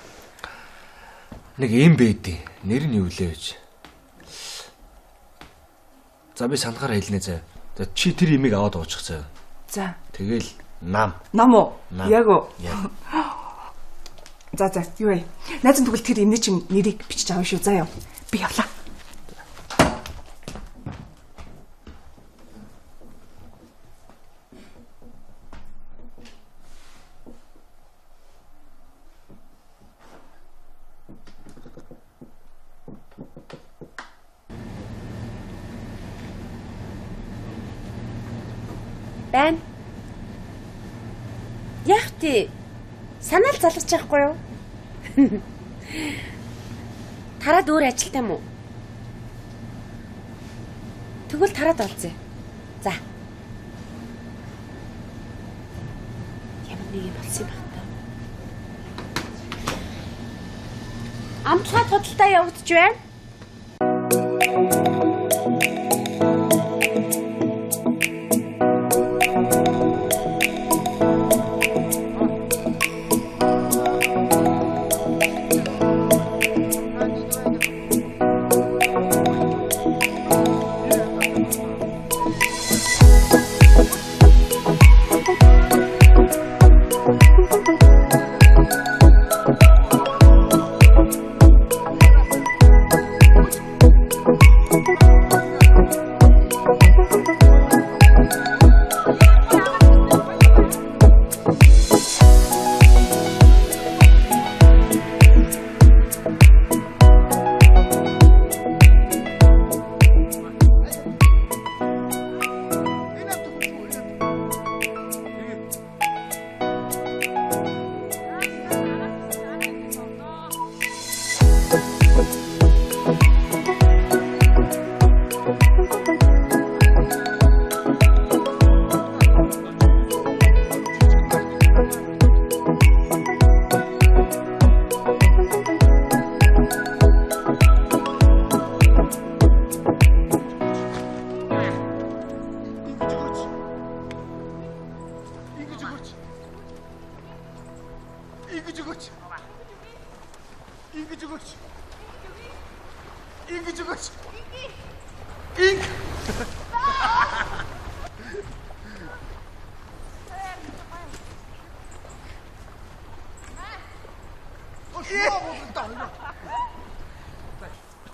Нэг юм бэдий. Нэр нь юу лээ гэж. За би санахаар хэлнэ заа. За чи тэр имийг аваад уучих заа. За. Тэгэл нам. Нам уу? Яг уу? Яг. За за юу вэ? Найз нь тэгвэл тэр имний чинь нэрийг бичиж авах шүү заа юу. Би явлаа. Байна. Яг тий. Санаал заларч байхгүй юу? Тараад өөр ажилтай юм уу? Тэгвэл тараад олзъя. За. Ямар нэг юм болсон юм байна та. Амтлагат худалдаа явагдаж байна.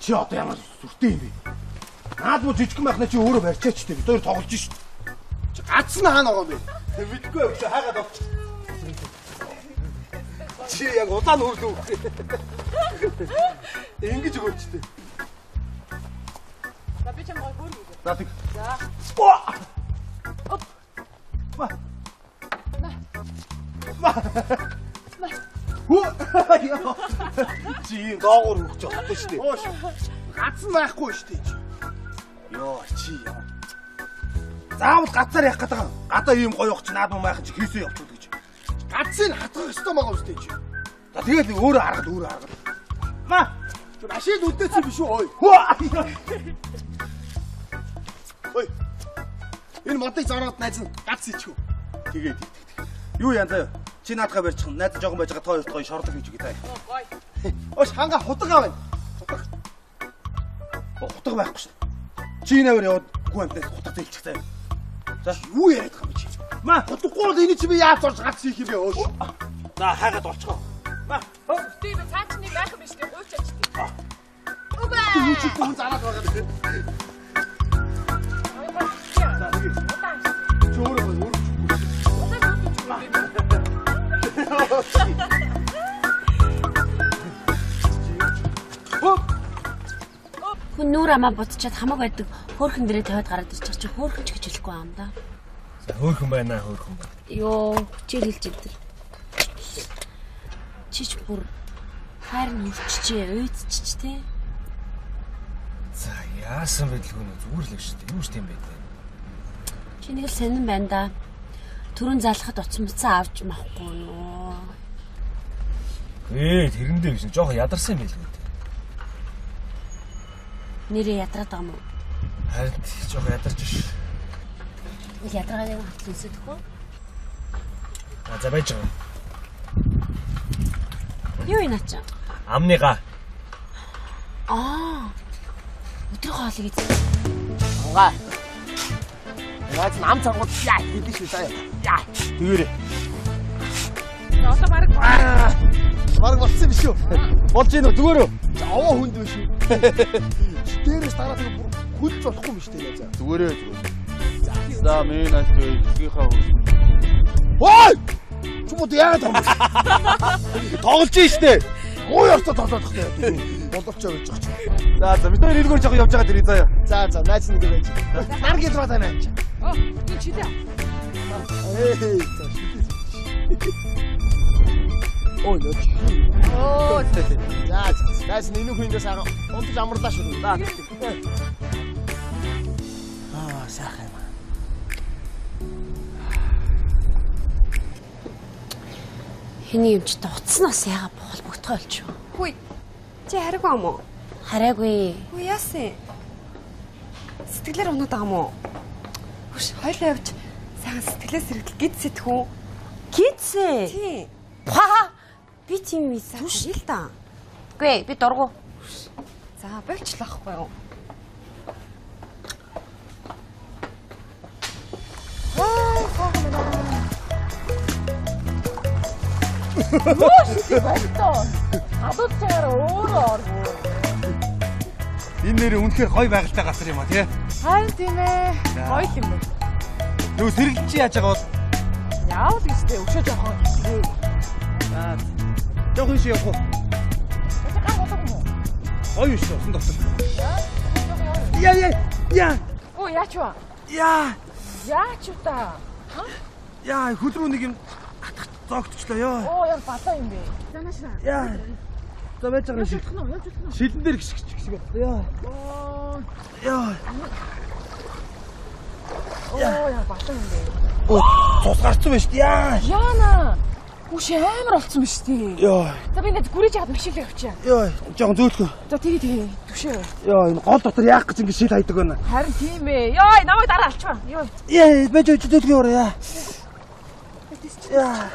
Чи одоо ямар сүртэй юм бэ? Наад муу жижигхэн байх нэ чи өөрөө барьчаач тэ. Бид хоёр тоглож шít. Чи гац нь хаана байгаа юм бэ? Мэдгүй байх чи хаагаад авчих. Чи яг удаан хөрлөө. Ингэж өгөөч тэ. За би чам гой хөөргөө. За тэг. За. Оп. Ма. Ма. Ма. Чи доогуур хөх жолтой шүү дээ. Гац нь байхгүй шүү дээ. Йоо чи яа. Заавал гацаар явах гэдэг юм. Гадаа ийм гоё явах чи наад муу майхан чи хийсээ явчихвал гэж. Гацыг хатгах ёстой байгаа юм шүү дээ чи. За тэгэл өөрөө аргад өөрөө аргад. Ма. Чи машинд үлдээсэн биш үү? Ой. Ой. Энэ модыг зороод найз нь гац ичих үү? Тэгээд. Юу яа заяа. Чи наадхаа барьчих. Найз жоохон байж байгаа та хоёрт гоё шорлог хийж өгье та. Гоё. Оош ханга хутга аваа. Хутга. Хутга байхгүй шин. Чи энэ аваар яваад гүн амтнаас хутга зээлчих заяа. За юу яриад байгаа юм чи? Ма хутгагүй бол энэ чи би яаж орж гац хийх юм бэ оош? За хайгаад олчихоо. Ма. Тийм ээ цаа чи нэг байх юм биш үү? Гуйчаач тийм. Үгүй. Юу чи гүн зараад байгаа юм бэ? За тэгээ. Чи өөрөө өөрөө. Хүн нүүр амаа будчаад хамаг байдаг хөөрхөн дээрээ тавиад гараад ирчих чи хөөрхөн ч гэж хэлэхгүй юм да. За хөөрхөн байна хөөрхөн байна. Йоо хүчээр хэлж идэл. Чич бүр хайр нь хөрччихээ уйдчих те. За яасан бэдлгүй нэ зүгээр л шүү дээ. Юу ч тийм байд. Чи нэг л сонин байна да. Түрүүн залхад уц муцаа авч махгүй юу? Тэрэндээ биш. Жохон ядарсан юм байлгүй. Нэрээ ядраад байгаа юм уу? Харин жоохон ядарч ш. Тэгвэл ядаргааны хатал өсөдөх үү? А за байж байгаа. Юу юм наа чи? Амныгаа. Аа. Өдрийн хоолыг эзэн. Ангаа. Наац нам цангууд яа хийдэж шүү заяа. Яа. Тэгээрээ. Одоо бараг бараг болцсон биш үү? Болж гин үү зүгээр үү? Овоо хүнд биш үү? Дээрээс дараа тэгээ бүр хүлж болохгүй юм шүү дээ заа. Зүгээрээ зүгээр. За миний найз эцгийнхаа хүү. Ой! Чи бод яагаад юм бэ? Тоглож штэ. Гой ортой тоглоод тахтай. Боловч явж байгаа чи. За за бид хоёр эргээр жоохон явж байгаа дэрий заяа. За за найз нэг байж. Нар гэж баа тань чи. Оо, би чилээ. Эй, за шилээ. Ой, нөө. Оо, за за. Найз нэг хүндээс сайхан унтаж амарлаа шүү. За. Аа, сайхан юм. Хэний юм ч та утаснаас яага холбогдох болчих. Хүй. Чи хараагүй юм уу? Хараагүй. Хүй яасан? Сэтгэлээр унаад байгаа юм уу? Хүш, хоёлаа явж сайхан сэтгэлээ сэргэл гид сэтгүү. Гидсээ? Тийм. Па! Би тийм юм л та. Үгүй, би дургу. За, болчлаахгүй юу? Юу шүү болтоо. Адууд чагаар өөрөө оргоо. Энэ нэр үнэхээр гоё байгальтай газар юм а тий. Харин тийм ээ. Гоё юм байна. Нөгөө сэргэлж чи яаж байгаа бол? Яавал гэж тэ өшөө жоохон хитгээ. За. Жоохон шиг явах уу? Өшөө гар болов юм уу? Гоё шүү усан дотор. Яа яа яа. Оо яач вэ? Яа. Яач вэ та? Ха? Яа хөл рүү нэг юм зоогдчихлоо ёо. Оо яа балаа юм бэ. Занааш наа. Яа. За байж байгаа шиг. Шилэн дээр гიშгч гიშг боллоо ёо. Яа. Оо яа балаа юм бэ. Оо цус гарцсан байж шүү. Яа. Яана. Үш амар болцсон биш үү? Ёо. За би нэт гүрэж яагаад машин л явчихъя. Ёо, жоохон зөөлхөө. За тэгээ тэгээ түшээ. Ёо, энэ гол дотор яах гэж ингэ шил хайдаг байна. Харин тийм ээ. Ёо, намайг дараа алчмаа. Ёо. Яа, байж зөөлхөө яваа яа. Яа.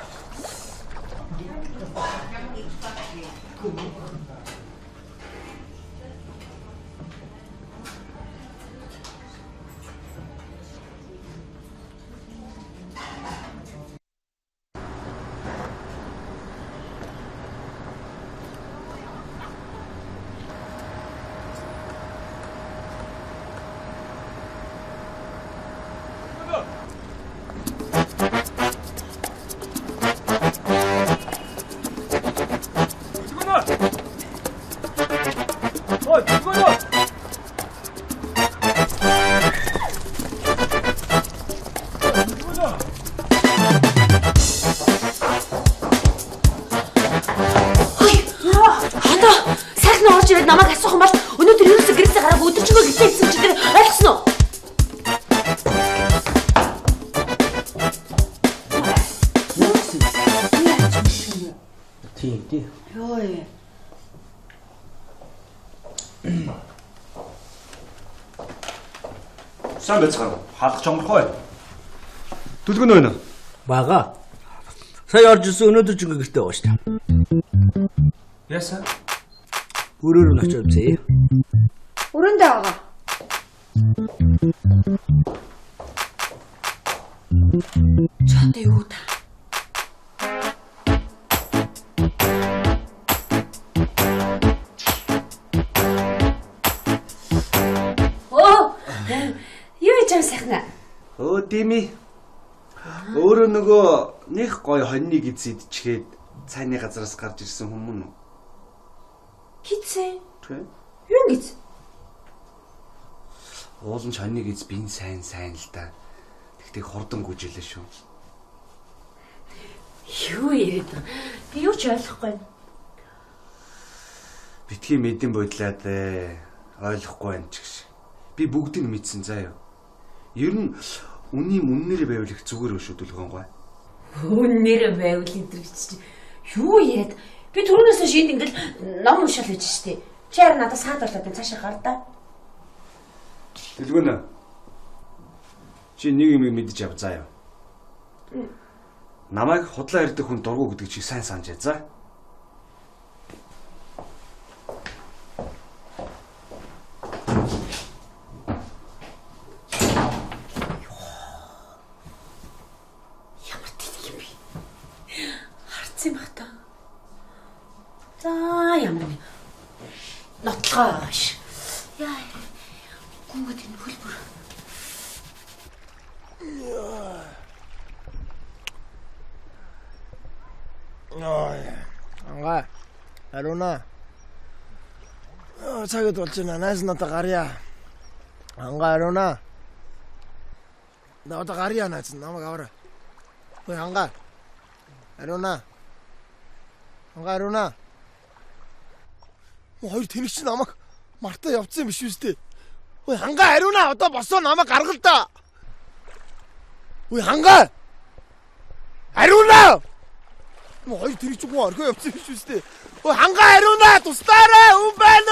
Сайн байцгаана. Хаалгач онгорхоо байна. Түлгэн байна уу? Бага. Сая орж ирсэн өнөөдөр ч ингэ гэрте байгаа шүү дээ. Яасан? Өрөөр нь очиж үзье. Өрөөндөө байгаа. Чонтой юу та? Оо, юу хийж байгаа сайхнаа? Өө дими. Өөрөө нөгөө них гоё хоньны гиз идчихээд цайны газараас гарч ирсэн хүмүүс үү? Гизээ? Тэ. Юу гиз? Уулын хоньны гиз бин сайн сайн л да. Тэгтээ хурдан гүжилээ шүү. Юу яриад байгаа? Би юу ч ойлгохгүй байна. Битгий мэдэн бодлаад ойлгохгүй байна ч гэж. Би бүгдийг мэдсэн заа юу. Ер нь үний үннээрээ байвал их зүгээр шүү дүлгэн гой. Үннээрээ байвал энэ чи юу яриад? Би түрүүнээс хойш энд ингээл ном уншаал байж штэ. Чи харин надад саад болоод байна. Цаашаа гар да. Дэлгүүнэ. Чи нэг юм мэдэж ав заа юу. Намайг худлаа ярьдаг хүн дургу гэдэг чи сайн санаж яа за. Ямар тэнэг юм бэ? Харц юм бах та. За ямар нэг нотлогоо байгаа ш. Яа. Гүнгөд энэ хөлбөр. Ой. Ангаа. Аруна. Цагт болж байна. Найз надаа гарья. Ангаа Аруна. На одоо гарья найз намайг аваарай. Ой ангаа. Аруна. Ангаа Аруна. Хоёр тэнэг чинь намайг мартаа явцсан юм биш үстэй. Ой хангаа Аруна одоо босоо намайг гаргал та. Ой хангаа. Аруна. Хоёр тэнэг чинь гоо орхио явцсан юм биш үстэй. Ой хангаа Аруна туслаарай хүн байна уу?